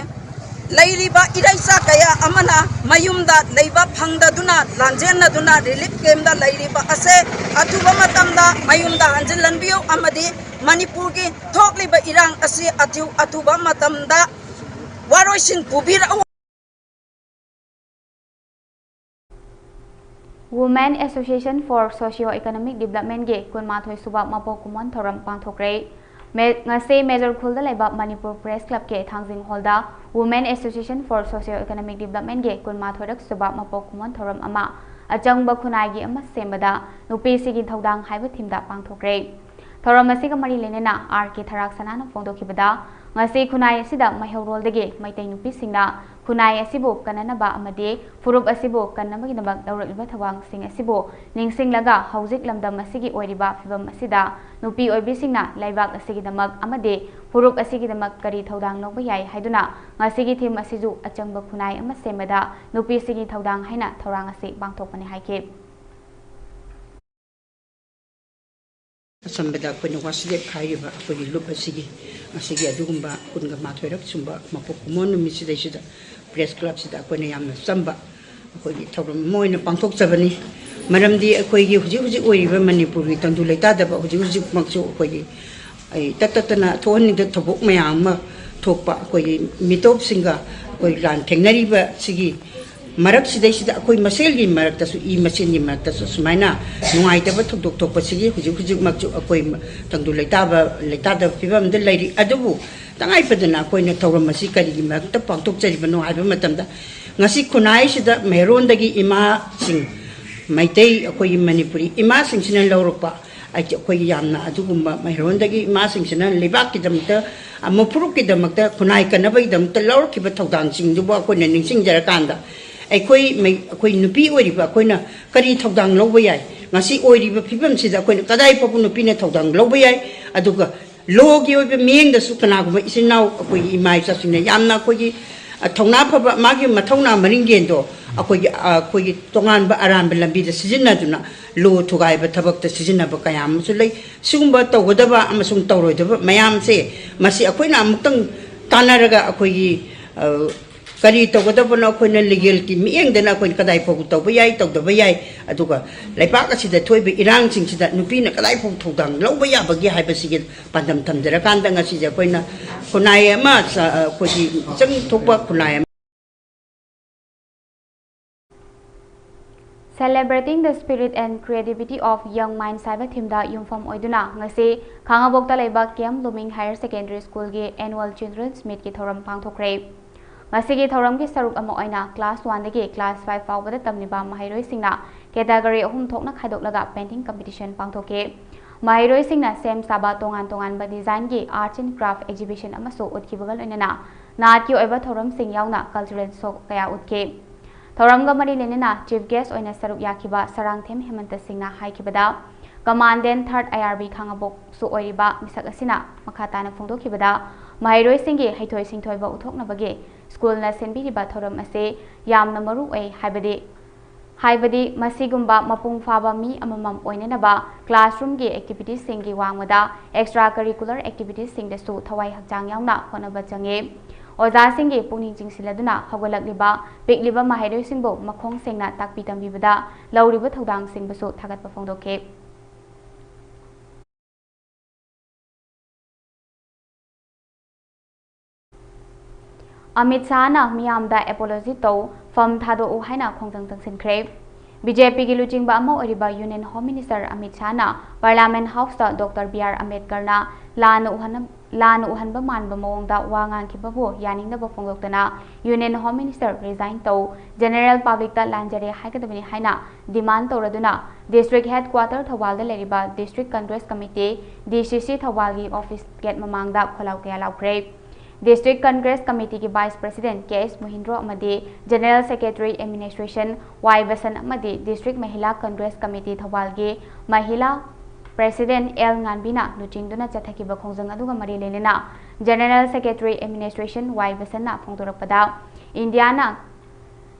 ꯂꯩꯔꯤꯕ ꯏꯔꯩꯆꯥ ꯀꯌꯥ ꯑꯃꯅ ꯃꯌꯨꯝꯗ ꯂꯩꯕ ꯐꯪꯗꯗꯨꯅ, ꯂꯥꯟꯖꯦꯟꯅꯗꯨꯅ, relief campꯇ ꯂꯩꯔꯤꯕ ꯑꯁꯦ ꯑꯊꯨꯕ ꯃꯇꯝꯗ ꯃꯌꯨꯝꯗ ꯍꯟꯖꯤꯜꯍꯟꯕꯤꯌꯨ ꯑꯃꯗꯤ ꯃꯅꯤꯄꯨꯔꯒꯤ ꯊꯣꯛꯂꯤꯕ ꯏꯔꯥꯡ ꯑꯁꯤ ꯑꯊꯨ-, ꯑꯊꯨꯕ ꯃꯇꯝꯗ ꯋꯥꯔꯣꯏꯁꯤꯟ ꯄꯨꯕꯤꯔꯛꯎ꯫ Women Association for Socio Economic Developmentꯀꯤ ꯀꯨꯟꯃꯥꯊꯣꯏ ꯁꯨꯕ ꯃꯄꯣꯛ ꯀꯨꯝꯑꯣꯟ ꯊꯧꯔꯝ ꯄꯥꯡꯊꯣꯛꯈ꯭ꯔꯦ꯫ ꯃꯦ-, ꯉꯁꯤ ꯃꯦꯖꯣꯔ ꯈꯨꯜꯗ ꯂꯩꯕ ꯃꯅꯤꯄꯨꯔ Press Clubꯀꯤ ꯊꯥꯡꯖꯤꯡ ꯍꯣꯜꯗ Women Association for Socio Economic Developmentꯀꯤ ꯀꯨꯟꯃꯥꯊꯣꯏꯔꯛ ꯁꯨꯕ ꯃꯄꯣꯛ ꯀꯨꯝꯑꯣꯟ ꯊꯧꯔꯝ ꯑꯃ ꯑꯆꯪꯕ ꯈꯨꯟꯅꯥꯏꯒꯤ ꯑꯃ ꯁꯦꯝꯕꯗ ꯅꯨꯄꯤꯁꯤꯒꯤ ꯊꯧꯗꯥꯡ ꯍꯥꯏꯕ themeꯗ ꯄꯥꯡꯊꯣꯛꯈ꯭ꯔꯦ꯫ ꯊꯧꯔꯝ ꯑꯁꯤꯒ ꯃꯔꯤ ꯂꯩꯅꯅ R K ꯊꯔꯥꯛ ꯁꯅꯥꯅ ꯐꯣꯡꯗꯣꯛꯈꯤꯕꯗ, ꯉꯁꯤ ꯈꯨꯟꯅꯥꯏ ꯑꯁꯤꯗ ꯃꯩꯍꯧꯔꯣꯜꯗꯒꯤ ꯃꯩꯇꯩ ꯅꯨꯄꯤꯁꯤꯡꯅ ꯈꯨꯟꯅꯥꯏ ꯑꯁꯤꯕꯨ ꯀꯟꯅꯅꯕ ꯑꯃꯗꯤ ꯐꯨꯔꯨꯞ ꯑꯁꯤꯕꯨ ꯀꯟꯅꯕꯒꯤꯗꯃꯛ ꯂꯧꯔꯛꯂꯤꯕ ꯊꯧꯔꯥꯡꯁꯤꯡ ꯑꯁꯤꯕꯨ ꯅꯤꯡꯁꯤꯡꯂꯒ, ꯍꯧꯖꯤꯛ ꯂꯝꯗꯝ ꯑꯁꯤꯒꯤ ꯑꯣꯏꯔꯤꯕ ꯐꯤꯕꯝ ꯑꯁꯤꯗ ꯅꯨꯄꯤ ꯑꯣꯏꯕꯤꯁꯤꯡꯅ ꯂꯩꯕꯥꯛ ꯑꯁꯤꯒꯤꯗꯃꯛ ꯑꯃꯗꯤ ꯐꯨꯔꯨꯞ ꯑꯁꯤꯒꯤꯗꯃꯛ ꯀꯔꯤ ꯊꯧꯗꯥꯡ ꯂꯧꯕ ꯌꯥꯏ ꯍꯥꯏꯗꯨꯅ ꯉꯁꯤꯒꯤ theme ꯑꯁꯤꯁꯨ ꯑꯆꯪꯕ ꯈꯨꯟꯅꯥꯏ ꯑꯃ ꯁꯦꯝꯕꯗ ꯅꯨꯄꯤꯁꯤꯡꯒꯤ ꯊꯧꯗꯥꯡ ꯍꯥꯏꯅ ꯊꯧꯔꯥꯡ ꯑꯁꯤ ꯄꯥꯡꯊꯣꯛꯄꯅꯤ ꯍꯥꯏꯈꯤ꯫ ꯑꯆꯝꯕꯗ ꯑꯩꯈꯣꯏꯅ ꯋꯥꯁꯤꯂꯦꯞ ꯍꯥꯏꯔꯤꯕ ꯑꯩꯈꯣꯏꯒꯤ ꯂꯨꯞ ꯑꯁꯤꯒꯤ, ꯑꯁꯤꯒꯤ ꯑꯗꯨꯒꯨꯝꯕ ꯀꯨꯟꯒ ꯃꯥꯊꯣꯏꯔꯛ ꯁꯨꯝꯕ ꯃꯄꯣꯛ ꯀꯨꯝꯑꯣꯟ ꯅꯨꯃꯤꯠꯁꯤꯗꯩꯁꯤꯗ Press Clubꯁꯤꯗ ꯑꯩꯈꯣꯏꯅ ꯌꯥꯝꯅ ꯆꯝꯕ ꯑꯩꯈꯣꯏꯒꯤ ꯊꯧꯔꯝ ꯑꯃ ꯑꯣꯏꯅ ꯄꯥꯡꯊꯣꯛꯆꯕꯅꯤ꯫ ꯃꯔꯝꯗꯤ ꯑꯩꯈꯣꯏꯒꯤ ꯍꯧꯖꯤꯛ ꯍꯧꯖꯤꯛ ꯑꯣꯏꯔꯤꯕ ꯃꯅꯤꯄꯨꯔꯒꯤ ꯇꯪꯗꯨ ꯂꯩꯇꯥꯗꯕ ꯍꯧꯖꯤꯛ ꯍꯧꯖꯤꯛꯃꯛꯁꯨ ꯑꯩꯈꯣꯏꯒꯤ ꯑꯩ ꯇꯠ ꯇꯠꯇꯅ ꯊꯣꯛꯍꯟꯅꯤꯡꯗꯕ ꯊꯧꯗꯣꯛ ꯃꯌꯥꯝ ꯑꯃ ꯊꯣꯛꯄ, ꯑꯩꯈꯣꯏꯒꯤ ꯃꯤꯇꯣꯞꯁꯤꯡꯒ ꯑꯩꯈꯣꯏ ꯂꯥꯟ ꯊꯦꯡꯅꯔꯤꯕ ꯁꯤꯒꯤ ꯃꯔꯛꯁꯤꯗꯩꯁꯤꯗ ꯑꯩꯈꯣꯏ ꯃꯁꯦꯜꯒꯤ ꯃꯔꯛꯇꯁꯨ, ꯏ ꯃꯁꯦꯜꯒꯤ ꯃꯔꯛꯇꯁꯨ ꯁꯨꯃꯥꯏꯅ ꯅꯨꯡꯉꯥꯏꯇꯕ ꯊꯧꯗꯣꯛ ꯊꯣꯛꯄꯁꯤꯒꯤ ꯍꯧꯖꯤꯛ ꯍꯧꯖꯤꯛꯃꯛꯁꯨ ꯑꯩꯈꯣꯏ ꯇꯪꯗꯨ ꯂꯩꯇꯥꯕ, ꯂꯩꯇꯥꯗꯕ ꯐꯤꯕꯝꯗ ꯂꯩꯔꯤ꯫ ꯑꯗꯨꯕꯨ ꯇꯉꯥꯏ ꯐꯗꯅ ꯑꯩꯈꯣꯏꯅ ꯊꯧꯔꯝ ꯑꯁꯤ ꯀꯔꯤꯒꯤ ꯃꯔꯛꯇ ꯄꯥꯡꯊꯣꯛꯆꯔꯤꯕꯅꯣ ꯍꯥꯏꯕ ꯃꯇꯝꯗ, ꯉꯁꯤ ꯈꯨꯟꯅꯥꯏꯁꯤꯗ ꯃꯩꯔꯣꯟꯗꯒꯤ ꯏꯃꯥꯁꯤꯡ, ꯃꯩꯇꯩ ꯑꯩꯈꯣꯏꯒꯤ ꯃꯅꯤꯄꯨꯔꯤ ꯏꯃꯥꯁꯤꯡꯁꯤꯅ ꯂꯧꯔꯛꯄ, ꯑꯩꯈꯣꯏꯒꯤ ꯌꯥꯝꯅ ꯑꯗꯨꯒꯨꯝꯕ ꯃꯩꯔꯣꯟꯗꯒꯤ ꯏꯃꯥꯁꯤꯡꯁꯤꯅ ꯂꯩꯕꯥꯛꯀꯤꯗꯃꯛꯇ, ꯑꯃ ꯐꯨꯔꯨꯞꯀꯤꯗꯃꯛꯇ, ꯈꯨꯟꯅꯥꯏ ꯀꯟꯅꯕꯒꯤꯗꯃꯛꯇ ꯂꯧꯔꯛꯈꯤꯕ ꯊꯧꯗꯥꯡꯁꯤꯡꯗꯨꯕꯨ ꯑꯩꯈꯣꯏꯅ ꯅꯤꯡꯁꯤꯡꯖꯔꯀꯥꯟꯗ, ꯑꯩꯈꯣꯏ ꯃꯩ-, ꯑꯩꯈꯣꯏ ꯅꯨꯄꯤ ꯑꯣꯏꯔꯤꯕ ꯑꯩꯈꯣꯏꯅ ꯀꯔꯤ ꯊꯧꯗꯥꯡ ꯂꯧꯕ ꯌꯥꯏ? ꯉꯁꯤ ꯑꯣꯏꯔꯤꯕ ꯐꯤꯕꯝꯁꯤꯗ ꯑꯩꯈꯣꯏꯅ ꯀꯗꯥꯏ ꯐꯥꯎꯕ ꯅꯨꯄꯤꯅ ꯊꯧꯗꯥꯡ ꯂꯧꯕ ꯌꯥꯏ? ꯑꯗꯨꯒ ꯂꯣꯒꯤ ꯑꯣꯏꯕ ꯃꯤꯠꯌꯦꯡꯗꯁꯨ ꯀꯅꯥꯒꯨꯝꯕ ꯏꯆꯤꯟ ꯏꯅꯥꯎ ꯑꯩꯈꯣꯏꯒꯤ ꯏꯃꯥ ꯏꯆꯥꯁꯤꯡꯅ ꯌꯥꯝꯅ ꯑꯩꯈꯣꯏꯒꯤ, ꯑ, ꯊꯧꯅꯥ ꯐꯕ, ꯃꯥꯒꯤ ꯃꯊꯧꯅꯥ ꯃꯔꯤꯡꯒꯦꯟꯗꯣ ꯑꯩꯈꯣꯏꯒꯤ, ꯑ, ꯑꯩꯈꯣꯏꯒꯤ ꯇꯣꯉꯥꯟꯕ ꯑꯔꯥꯟꯕ ꯂꯝꯕꯤꯗ ꯁꯤꯖꯤꯟꯅꯗꯨꯅ ꯂꯣ ꯊꯨꯒꯥꯏꯕ ꯊꯕꯛꯇ ꯁꯤꯖꯤꯟꯅꯕ ꯀꯌꯥ ꯑꯃꯁꯨ ꯂꯩ꯫ ꯁꯤꯒꯨꯝꯕ ꯇꯧꯒꯗꯕ ꯑꯃꯁꯨꯡ ꯇꯧꯔꯣꯏꯗꯕ ꯃꯌꯥꯝꯁꯦ, ꯃꯁꯤ ꯑꯩꯈꯣꯏꯅ ꯑꯃꯨꯛꯇꯪ ꯇꯥꯟꯅꯔꯒ ꯑꯩꯈꯣꯏꯒꯤ, ꯑ, ꯀꯔꯤ ꯇꯧꯒꯗꯕꯅꯣ, ꯑꯩꯈꯣꯏꯅ ꯂꯤꯒꯦꯜꯒꯤ ꯃꯤꯠꯌꯦꯡꯗꯅ ꯑꯩꯈꯣꯏꯅ ꯀꯗꯥꯏ ꯐꯥꯎꯕ ꯇꯧꯕ ꯌꯥꯏ, ꯇꯧꯗꯕ ꯌꯥꯏ, ꯑꯗꯨꯒ ꯂꯩꯕꯥꯛ ꯑꯁꯤꯗ ꯊꯣꯛꯏꯕ ꯏꯔꯥꯡꯁꯤꯡꯁꯤꯗ ꯅꯨꯄꯤꯅ ꯀꯗꯥꯏ ꯐꯥꯎꯕ ꯊꯧꯗꯥꯡ ꯂꯧꯕ ꯌꯥꯕꯒꯦ ꯍꯥꯏꯕꯁꯤꯒꯤ ꯄꯥꯟꯗꯝ ꯊꯝꯖꯔꯀꯥꯟꯗ, ꯉꯁꯤꯁꯦ ꯑꯩꯈꯣꯏꯅ ꯈꯨꯟꯅꯥꯏ ꯑꯃ, ꯑꯩꯈꯣꯏꯒꯤ ꯃꯤꯆꯪ ꯊꯣꯛꯄ ꯈꯨꯟꯅꯥꯏ ꯑꯃ Celebrating the Spirit and Creativity of Young Minds ꯍꯥꯏꯕ ꯊꯤꯝꯗ ꯌꯨꯝꯐꯝ ꯑꯣꯏꯗꯨꯅ ꯉꯁꯤ ꯈꯥꯉꯕꯣꯛꯇ ꯂꯩꯕ ꯀꯦ ꯑꯦꯝ ꯕ꯭ꯂꯨꯃꯤꯡ ꯍꯥꯌꯔ ꯁꯦꯀꯦꯟꯗꯔꯤ ꯁ꯭ꯀꯨꯜꯒꯤ ꯑꯦꯅꯨꯋꯦꯜ ꯆꯤꯜꯗ꯭ꯔꯦꯟꯁ ꯃꯤꯠꯀꯤ ꯊꯧꯔꯝ ꯄꯥꯡꯊꯣꯛꯈ꯭ꯔꯦ꯫ ꯃꯁꯤꯒꯤ ꯊꯧꯔꯝꯒꯤ ꯁꯔꯨꯛ ꯑꯃ ꯑꯣꯏꯅ ꯀ꯭ꯂꯥꯁ ꯋꯥꯟꯗꯒꯤ ꯀ꯭ꯂꯥꯁ ꯐꯥꯏꯚ ꯐꯥꯎꯕꯗ ꯇꯝꯂꯤꯕ ꯃꯍꯩꯔꯣꯏꯁꯤꯡꯅ ꯀꯦꯇꯥꯒꯣꯔꯤ ꯑꯍꯨꯝ ꯊꯣꯛꯅ ꯈꯥꯏꯗꯣꯛꯂꯒ ꯄꯦꯟꯇꯤꯡ ꯀꯝꯄꯤꯇꯤꯁꯟ ꯄꯥꯡꯊꯣꯛꯈꯤ꯫ ꯃꯍꯩꯔꯣꯏꯁꯤꯡꯅ ꯁꯦꯝ ꯁꯥꯕ ꯇꯣꯉꯥꯟ ꯇꯣꯉꯥꯟꯕ ꯗꯤꯖꯥꯏꯟꯒꯤ ꯑꯥꯔꯠ ꯑꯦꯟ ꯀ꯭ꯔꯥꯐ ꯑꯦꯛꯖꯤꯕꯤꯁꯟ ꯑꯃꯁꯨ ꯎꯠꯈꯤꯕꯒ ꯂꯣꯏꯅꯅ ꯅꯥꯠꯀꯤ ꯑꯣꯏꯕ ꯊꯧꯔꯝꯁꯤꯡ ꯌꯥꯎꯅ ꯀꯜꯆꯔꯦꯜ ꯁꯣ ꯀꯌꯥ ꯎꯠꯈꯤ꯫ ꯊꯧꯔꯝꯒ ꯃꯔꯤ ꯂꯩꯅꯅ ꯆꯤꯐ ꯒꯦꯁ ꯑꯣꯏꯅ ꯁꯔꯨꯛ ꯌꯥꯈꯤꯕ ꯁꯔꯥꯡꯊꯦꯝ ꯍꯦꯃꯟꯇ ꯁꯤꯡꯅ ꯍꯥꯏꯈꯤꯕꯗ, ꯀꯃꯥꯟꯗꯦꯟ ꯊꯥꯔꯠ ꯑꯥꯏ ꯑꯥꯔ ꯕꯤ ꯈꯥꯉꯕꯣꯛꯁꯨ ꯑꯣꯏꯔꯤꯕ ꯃꯤꯁꯛ ꯑꯁꯤꯅ ꯃꯈꯥ ꯇꯥꯅ ꯐꯣꯡꯗꯣꯛꯈꯤꯕꯗ, ꯃꯍꯩꯔꯣꯏꯁꯤꯡꯒꯤ ꯍꯩꯊꯣꯏ ꯁꯤꯡꯊꯣꯏꯕ ꯎꯠꯊꯣꯛꯅꯕꯒꯤ ꯁ꯭ꯀꯨꯜꯅ ꯁꯤꯟꯕꯤꯔꯤꯕ ꯊꯧꯔꯝ ꯑꯁꯤ ꯌꯥꯝꯅ ꯃꯔꯨ ꯑꯣꯏ ꯍꯥꯏꯕꯗꯤ, ꯍꯥꯏꯕꯗꯤ ꯃꯁꯤꯒꯨꯝꯕ ꯃꯄꯨꯡ ꯐꯥꯕ ꯃꯤ ꯑꯃꯃꯝ ꯑꯣꯏꯅꯅꯕ ꯀ꯭ꯂꯥꯁꯔꯨꯝꯒꯤ ꯑꯦꯛꯇꯤꯚꯤꯇꯤꯁꯁꯤꯡꯒꯤ ꯋꯥꯡꯃꯗ ꯑꯦꯛꯁꯇ꯭ꯔꯥ ꯀꯔꯤꯀꯨꯂꯔ ꯑꯦꯛꯇꯤꯚꯤꯇꯤꯁꯁꯤꯡꯗꯁꯨ ꯊꯋꯥꯏ ꯍꯛꯆꯥꯡ ꯌꯥꯎꯅ ꯍꯣꯠꯅꯕ ꯆꯪꯉꯤ꯫ ꯑꯣꯖꯥꯁꯤꯡꯒꯤ ꯄꯨꯛꯅꯤꯡ ꯆꯤꯡꯁꯤꯜꯂꯗꯨꯅ ꯍꯧꯒꯠꯂꯛꯂꯤꯕ ꯄꯤꯛꯂꯤꯕ ꯃꯍꯩꯔꯣꯏꯁꯤꯡꯕꯨ ꯃꯈꯣꯡ ꯁꯦꯡꯅ ꯇꯥꯛꯄꯤ ꯇꯝꯕꯤꯕꯗ ꯂꯧꯔꯤꯕ ꯊꯧꯗꯥꯡꯁꯤꯡꯕꯨꯁꯨ ꯊꯥꯒꯠꯄ ꯐꯣꯡꯗꯣꯛꯈꯤ꯫ ꯑꯃꯤꯠ ꯁꯥꯍꯅ ꯃꯤꯌꯥꯝꯗ ꯑꯦꯄꯣꯂꯣꯖꯤ ꯇꯧ, ꯐꯝ ꯊꯥꯗꯣꯛꯎ ꯍꯥꯏꯅ ꯈꯣꯡꯖꯪ ꯆꯪꯁꯤꯟꯈ꯭ꯔꯦ꯫ ꯕꯤ ꯖꯦ ꯄꯤꯒꯤ ꯂꯨꯆꯤꯡꯕ ꯑꯃ ꯑꯣꯏꯔꯤꯕ Union Home Minister ꯑꯃꯤꯠ ꯁꯥꯍꯅ Parliament Houseꯇ ꯗꯣꯛꯇꯔ ꯕꯤ ꯑꯥꯔ ꯑꯝꯕꯦꯗꯀꯔꯅ ꯂꯥꯟꯅ ꯎꯍꯟ-, ꯂꯥꯟꯅ ꯎꯍꯟꯕ ꯃꯥꯟꯕ ꯃꯑꯣꯡꯗ ꯋꯥ ꯉꯥꯡꯈꯤꯕꯕꯨ ꯌꯥꯅꯤꯡꯗꯕ ꯐꯣꯡꯗꯣꯛꯇꯨꯅ Union Home Minister resign ꯇꯧ, general publicꯇ ꯂꯥꯟꯖꯔꯦ ꯍꯥꯏꯒꯗꯕꯅꯤ ꯍꯥꯏꯅ demand ꯇꯧꯔꯗꯨꯅ district headquarter ꯊꯧꯕꯥꯜꯗ ꯂꯩꯔꯤꯕ District Congress Committee, D C C ꯊꯧꯕꯥꯜꯒꯤ office gate ꯃꯃꯥꯡꯗ ꯈꯣꯜꯂꯥꯎ ꯀꯌꯥ ꯂꯥꯎꯈ꯭ꯔꯦ꯫ District Congress Committeeꯒꯤ Vice President ꯀꯦ ꯑꯦꯁ ꯃꯣꯍꯤꯟꯗ꯭ꯔꯣ ꯑꯃꯗꯤ General Secretary Administration ꯋꯥꯏ ꯕꯁꯟ ꯑꯃꯗꯤ District Mahila Congress Committee ꯊꯧꯕꯥꯜꯒꯤ Mahila President ꯑꯦꯜ ꯉꯥꯟꯕꯤꯅ ꯂꯨꯆꯤꯡꯗꯨꯅ ꯆꯠꯊꯈꯤꯕ ꯈꯣꯡꯖꯪ ꯑꯗꯨꯒ ꯃꯔꯤ ꯂꯩꯅꯅ General Secretary Administration ꯋꯥꯏ ꯕꯁꯟꯅ ꯐꯣꯡꯗꯣꯔꯛꯄꯗ, ꯏꯟꯗꯤꯌꯥꯅ,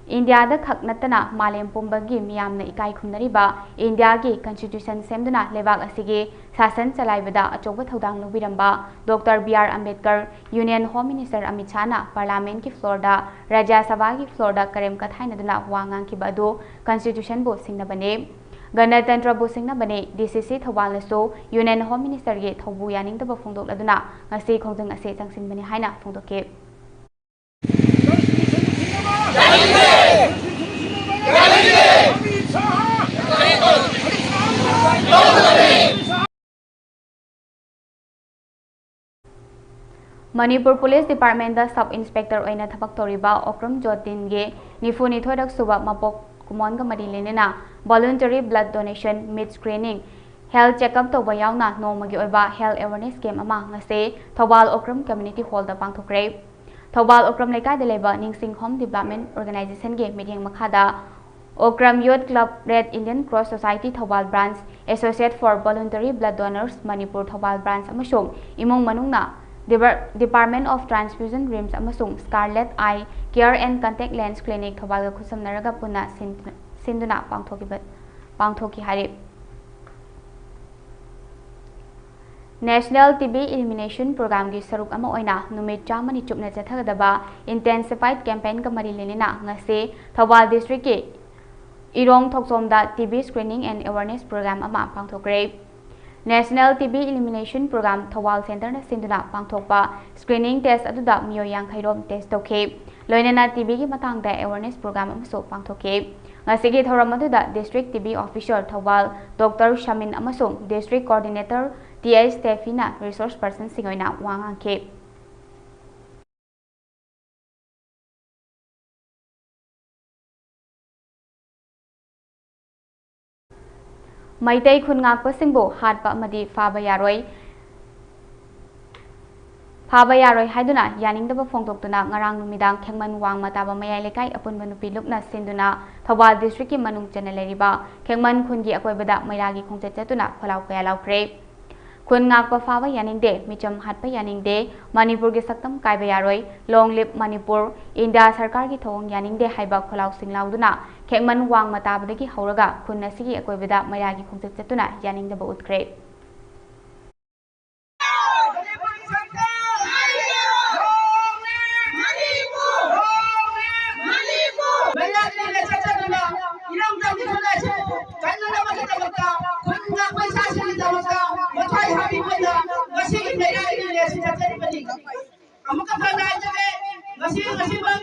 ꯏꯟꯗꯤꯌꯥꯗ ꯈꯛ ꯅꯠꯇꯅ ꯃꯥꯂꯦꯝ ꯄꯨꯝꯕꯒꯤ ꯃꯤꯌꯥꯝꯅ ꯏꯀꯥꯏ ꯈꯨꯝꯅꯔꯤꯕ ꯏꯟꯗꯤꯌꯥꯒꯤ Constitution ꯁꯦꯝꯗꯨꯅ ꯂꯩꯕꯥꯛ ꯑꯁꯤꯒꯤ ꯁꯥꯁꯟ ꯆꯂꯥꯏꯕꯗ ꯑꯆꯧꯕ ꯊꯧꯗꯥꯡ ꯂꯧꯕꯤꯔꯝꯕ doctor B R Ambedkar, Union Home Minister Amit ꯁꯥꯍꯅ Parliamentꯀꯤ floorꯗ, ꯔꯥꯖ꯭ꯌ ꯁꯚꯥꯒꯤ floorꯗ ꯀꯔꯦꯝ ꯀꯊꯥꯏꯅꯗꯨꯅ ꯋꯥ ꯉꯥꯡꯈꯤꯕ ꯑꯗꯨ Constitutionꯕꯨ ꯁꯤꯡꯅꯕꯅꯤ, ꯒꯅꯇꯟꯇ꯭ꯔꯕꯨ ꯁꯤꯡꯅꯕꯅꯤ꯫ D C C ꯊꯧꯕꯥꯜꯅꯁꯨ Union Home Ministerꯒꯤ ꯊꯧꯕꯨ ꯌꯥꯅꯤꯡꯗꯕ ꯐꯣꯡꯗꯣꯛꯂꯗꯨꯅ ꯉꯁꯤ ꯈꯣꯡꯖꯪ ꯑꯁꯤ ꯆꯪꯁꯤꯟꯕꯅꯤ ꯍꯥꯏꯅ ꯐꯣꯡꯗꯣꯛꯈꯤ꯫ ꯃꯅꯤꯄꯨꯔ ꯄꯨꯂꯤꯁ ꯗꯤꯄꯥꯔꯠꯃꯦꯟꯗ Sub Inspector ꯑꯣꯏꯅ ꯊꯕꯛ ꯇꯧꯔꯤꯕ ꯑꯣꯀ꯭ꯔꯝ ꯖꯣꯇꯤꯟꯒꯤ ꯅꯤꯐꯨ ꯅꯤꯊꯣꯏꯔꯛ ꯁꯨꯕ ꯃꯄꯣꯛ ꯀꯨꯝꯑꯣꯟꯒ ꯃꯔꯤ ꯂꯩꯅꯅ voluntary blood donation, meat screening, health checkup ꯇꯧꯕ ꯌꯥꯎꯅ ꯅꯣꯡꯃꯒꯤ ꯑꯣꯏꯕ health awareness camp ꯑꯃ ꯉꯁꯤ ꯊꯧꯕꯥꯜ ꯑꯣꯀ꯭ꯔꯝ Community Hallꯗ ꯄꯥꯡꯊꯣꯛꯈ꯭ꯔꯦ꯫ ꯊꯧꯕꯥꯜ ꯑꯣꯀ꯭ꯔꯝ ꯂꯩꯀꯥꯏꯗ ꯂꯩꯕ ꯅꯤꯡꯁꯤꯡ Home Development Organizationꯒꯤ ꯃꯤꯠꯌꯦꯡ ꯃꯈꯥꯗ Okram Youth Club, Red Indian Cross Society Thoubal branch, Associate for Voluntary Blood Donors Manipur Thoubal branch ꯑꯃꯁꯨꯡ ꯏꯃꯨꯡ ꯃꯅꯨꯡꯅ Depar-, Department of Transfusion, RIMS ꯑꯃꯁꯨꯡ Scarlet Eye Care and Contact Lens Clinic ꯊꯧꯕꯥꯜꯒ ꯈꯨꯠꯁꯝꯅꯔꯒ ꯄꯨꯟꯅ ꯁꯤꯟ-, ꯁꯤꯟꯗꯨꯅ ꯄꯥꯡꯊꯣꯛꯈꯤꯕ, ꯄꯥꯡꯊꯣꯛꯈꯤ ꯍꯥꯏꯔꯤ꯫ National T B Elimination Programꯒꯤ ꯁꯔꯨꯛ ꯑꯃ ꯑꯣꯏꯅ ꯅꯨꯃꯤꯠ ꯆꯥꯝꯃꯅꯤ ꯆꯨꯞꯅ ꯆꯠꯊꯒꯗꯕ Intensified Campaignꯒ ꯃꯔꯤ ꯂꯩꯅꯅ ꯉꯁꯤ Thoubal Districtꯀꯤ ꯏꯔꯣꯡ ꯊꯣꯛꯆꯣꯝꯗ T B Screening and Awareness Program ꯑꯃ ꯄꯥꯡꯊꯣꯛꯈ꯭ꯔꯦ꯫ National T B Elimination Program Thoubal Centreꯅ ꯁꯤꯟꯗꯨꯅ ꯄꯥꯡꯊꯣꯛꯄ screening test ꯑꯗꯨꯗ ꯃꯤꯑꯣꯏ ꯌꯥꯡꯈꯩ ꯔꯣꯝ test ꯇꯧꯈꯤ꯫ ꯂꯣꯏꯅꯅ ꯇꯤꯕꯤꯒꯤ ꯃꯇꯥꯡꯗ awareness program ꯑꯃꯁꯨ ꯄꯥꯡꯊꯣꯛꯈꯤ꯫ ꯉꯁꯤꯒꯤ ꯊꯧꯔꯝ ꯑꯗꯨꯗ District ꯇꯤꯕꯤ Officer ꯊꯧꯕꯥꯜ ꯗꯣꯛꯇꯔ ꯁꯃꯤꯟ ꯑꯃꯁꯨꯡ District Coordinator ꯇꯤ ꯑꯩꯆ ꯁ꯭ꯇꯦꯐꯤꯅ resource personꯁꯤꯡ ꯑꯣꯏꯅ ꯋꯥ ꯉꯥꯡꯈꯤ꯫ ꯃꯩꯇꯩ ꯈꯨꯟ ꯉꯥꯛꯄꯁꯤꯡꯕꯨ ꯍꯥꯠꯄ ꯑꯃꯗꯤ ꯐꯥꯕ ꯌꯥꯔꯣꯏ, ꯐꯥꯕ ꯌꯥꯔꯣꯏ ꯍꯥꯏꯗꯨꯅ ꯌꯥꯅꯤꯡꯗꯕ ꯐꯣꯡꯗꯣꯛꯇꯨꯅ ꯉꯔꯥꯡ ꯅꯨꯃꯤꯗꯥꯡ ꯈꯦꯡꯃꯟ ꯋꯥꯡꯃ ꯇꯥꯕ ꯃꯌꯥꯏ ꯂꯩꯀꯥꯏ ꯑꯄꯨꯟꯕ ꯅꯨꯄꯤ ꯂꯨꯞꯅ ꯁꯤꯟꯗꯨꯅ ꯊꯧꯕꯥꯜ districtꯀꯤ ꯃꯅꯨꯡ ꯆꯟꯅ ꯂꯩꯔꯤꯕ ꯈꯦꯡꯃꯟ ꯈꯨꯟꯒꯤ ꯑꯀꯣꯏꯕꯗ ꯃꯩꯔꯥꯒꯤ ꯈꯣꯡꯆꯠ ꯆꯠꯇꯨꯅ ꯈꯣꯜꯂꯥꯎ ꯀꯌꯥ ꯂꯥꯎꯈ꯭ꯔꯦ꯫ ꯈꯨꯟ ꯉꯥꯛꯄ ꯐꯥꯕ ꯌꯥꯅꯤꯡꯗꯦ, ꯃꯤꯆꯝ ꯍꯥꯠꯄ ꯌꯥꯅꯤꯡꯗꯦ, ꯃꯅꯤꯄꯨꯔꯒꯤ ꯁꯛꯇꯝ ꯀꯥꯏꯕ ꯌꯥꯔꯣꯏ, Long live ꯃꯅꯤꯄꯨꯔ, ꯏꯟꯗꯤꯌꯥ ꯁꯔꯀꯥꯔꯒꯤ ꯊꯧꯑꯣꯡ ꯌꯥꯅꯤꯡꯗꯦ ꯍꯥꯏꯕ ꯈꯣꯜꯂꯥꯎꯁꯤꯡ ꯂꯥꯎꯗꯨꯅ ꯈꯦꯡꯃꯟ ꯋꯥꯡꯃ ꯇꯥꯕꯗꯒꯤ ꯍꯧꯔꯒ ꯈꯨꯟ ꯑꯁꯤꯒꯤ ꯑꯀꯣꯏꯕꯗ ꯃꯩꯔꯥꯒꯤ ꯈꯣꯡꯆꯠ ꯆꯠꯇꯨꯅ ꯌꯥꯅꯤꯡꯗꯕ ꯎꯠꯈ꯭ꯔꯦ꯫ ꯃꯩꯔꯥꯒꯤ ꯈꯣꯡꯆꯠ ꯆꯠꯇꯨꯅ ꯏꯔꯝꯗꯝꯒꯤ ꯈꯨꯟ ꯑꯁꯤꯕꯨ ꯀꯟꯅꯅꯕꯒꯤꯗꯃꯛꯇ, ꯈꯨꯟ ꯉꯥꯛꯄ ꯏꯆꯥꯁꯤꯡꯒꯤꯗꯃꯛꯇ ꯃꯊ꯭ꯋꯥꯏ ꯍꯥꯞꯄꯤꯕ ꯑꯣꯏꯅ ꯉꯁꯤꯒꯤ ꯃꯩꯔꯥꯒꯤ ꯔꯦꯂꯤ ꯑꯁꯤ ꯆꯠꯆꯔꯤꯕꯅꯤ꯫ ꯑꯃꯨꯛꯀ ꯍꯟꯅ ꯍꯥꯏꯖꯒꯦ, ꯉꯁꯤ, ꯉꯁꯤꯃꯛ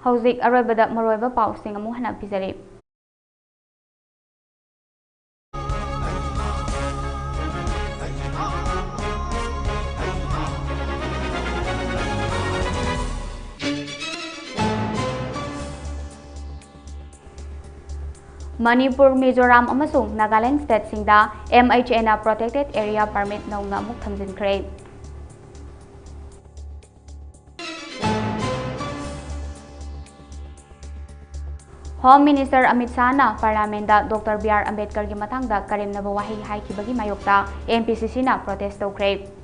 ꯍꯧꯖꯤꯛ ꯑꯔꯣꯏꯕꯗ ꯃꯔꯨꯑꯣꯏꯕ ꯄꯥꯎꯁꯤꯡ ꯑꯃꯨꯛ ꯍꯟꯅ ꯄꯤꯖꯔꯤ꯫ ꯃꯅꯤꯄꯨꯔ, ꯃꯤꯖꯣꯔꯥꯝ ꯑꯃꯁꯨꯡ Nagaland stateꯁꯤꯡꯗ M H Aꯅ protected area permit ꯅꯧꯅ ꯑꯃꯨꯛ ꯊꯝꯖꯤꯟꯈ꯭ꯔꯦ꯫ Home Minister ꯑꯃꯤꯠ ꯁꯥꯍꯅ Parliamentꯇ ꯗꯣꯛꯇꯔ ꯕꯤ ꯑꯥꯔ ꯑꯝꯕꯦꯗꯀꯔꯒꯤ ꯃꯇꯥꯡꯗ ꯀꯔꯦꯝꯅꯕ ꯋꯥꯍꯩ ꯍꯥꯏꯈꯤꯕꯒꯤ ꯃꯥꯌꯣꯛꯇ M P C Cꯅ protest ꯇꯧꯈ꯭ꯔꯦ꯫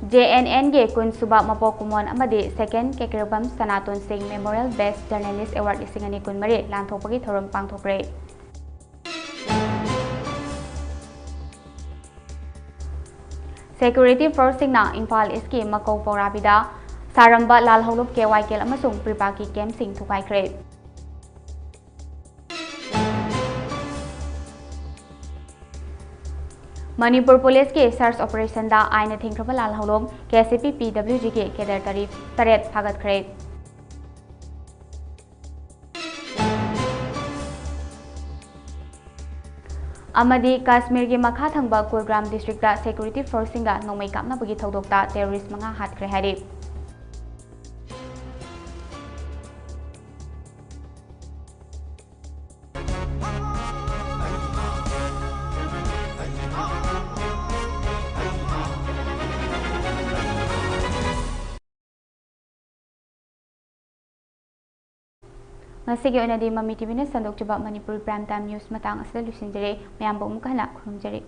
J N Nꯒꯤ ꯀꯨꯟ ꯁꯨꯕ ꯃꯄꯣꯛ ꯀꯨꯝꯑꯣꯟ ꯑꯃꯗꯤ second ꯀꯦꯀ꯭ꯔꯤꯕꯝ ꯁꯅꯥꯇꯣꯟ ꯁꯤꯡ Memorial Best Journalist Award ꯂꯤꯁꯤꯡ ꯑꯅꯤ ꯀꯨꯟꯃꯔꯤ ꯂꯥꯟꯊꯣꯛꯄꯒꯤ ꯊꯧꯔꯝ ꯄꯥꯡꯊꯣꯛꯈ꯭ꯔꯦ꯫ Security forceꯁꯤꯡꯅ ꯏꯝꯐꯥꯜ Eastꯀꯤ ꯃꯀꯧ ꯄꯧꯔꯥꯕꯤꯗ ꯁꯥꯔꯝꯕ ꯂꯥꯜ ꯍꯧꯂꯨꯞ K Y K L ꯑꯃꯁꯨꯡ ꯄ꯭ꯔꯤꯄꯥꯛꯀꯤ campꯁꯤꯡ ꯊꯨꯒꯥꯏꯈ꯭ꯔꯦ꯫ ꯃꯅꯤꯄꯨꯔ ꯄꯨꯂꯤꯁꯀꯤ search operationꯗ ꯑꯥꯏꯟꯅ ꯊꯤꯡꯈ꯭ꯔꯕ ꯂꯥꯜꯍꯧꯂꯨꯞ ꯀꯦ ꯑꯦꯁ ꯑꯦ ꯄꯤ ꯄꯤ ꯗꯕ꯭ꯂꯤꯎ ꯖꯤꯒꯤ cadre ꯇꯔꯦꯠ ꯐꯥꯒꯠꯈ꯭ꯔꯦ꯫ ꯑꯃꯗꯤ ꯀꯥꯁꯃꯤꯔꯒꯤ ꯃꯈꯥ ꯊꯪꯕ ꯀꯨꯜꯒ꯭ꯔꯥꯝ districtꯇ security forceꯁꯤꯡꯒ ꯅꯣꯡꯃꯩ ꯀꯥꯞꯅꯕꯒꯤ ꯊꯧꯗꯣꯛꯇ terrorist ꯃꯉꯥ ꯍꯥꯠꯈ꯭ꯔꯦ ꯍꯥꯏꯔꯤ꯫ ꯉꯁꯤꯒꯤ ꯑꯣꯏꯅꯗꯤ ꯃꯃꯤ ꯇꯤꯚꯤꯅ ꯁꯟꯗꯣꯛꯆꯕ ꯃꯅꯤꯄꯨꯔ Prime Time News ꯃꯇꯥꯡ ꯑꯁꯤꯗ ꯂꯣꯏꯁꯤꯟꯖꯔꯦ꯫ ꯃꯌꯥꯝꯕꯨ ꯑꯃꯨꯛ ꯍꯟꯅ ꯈꯨꯔꯨꯝꯖꯔꯤ꯫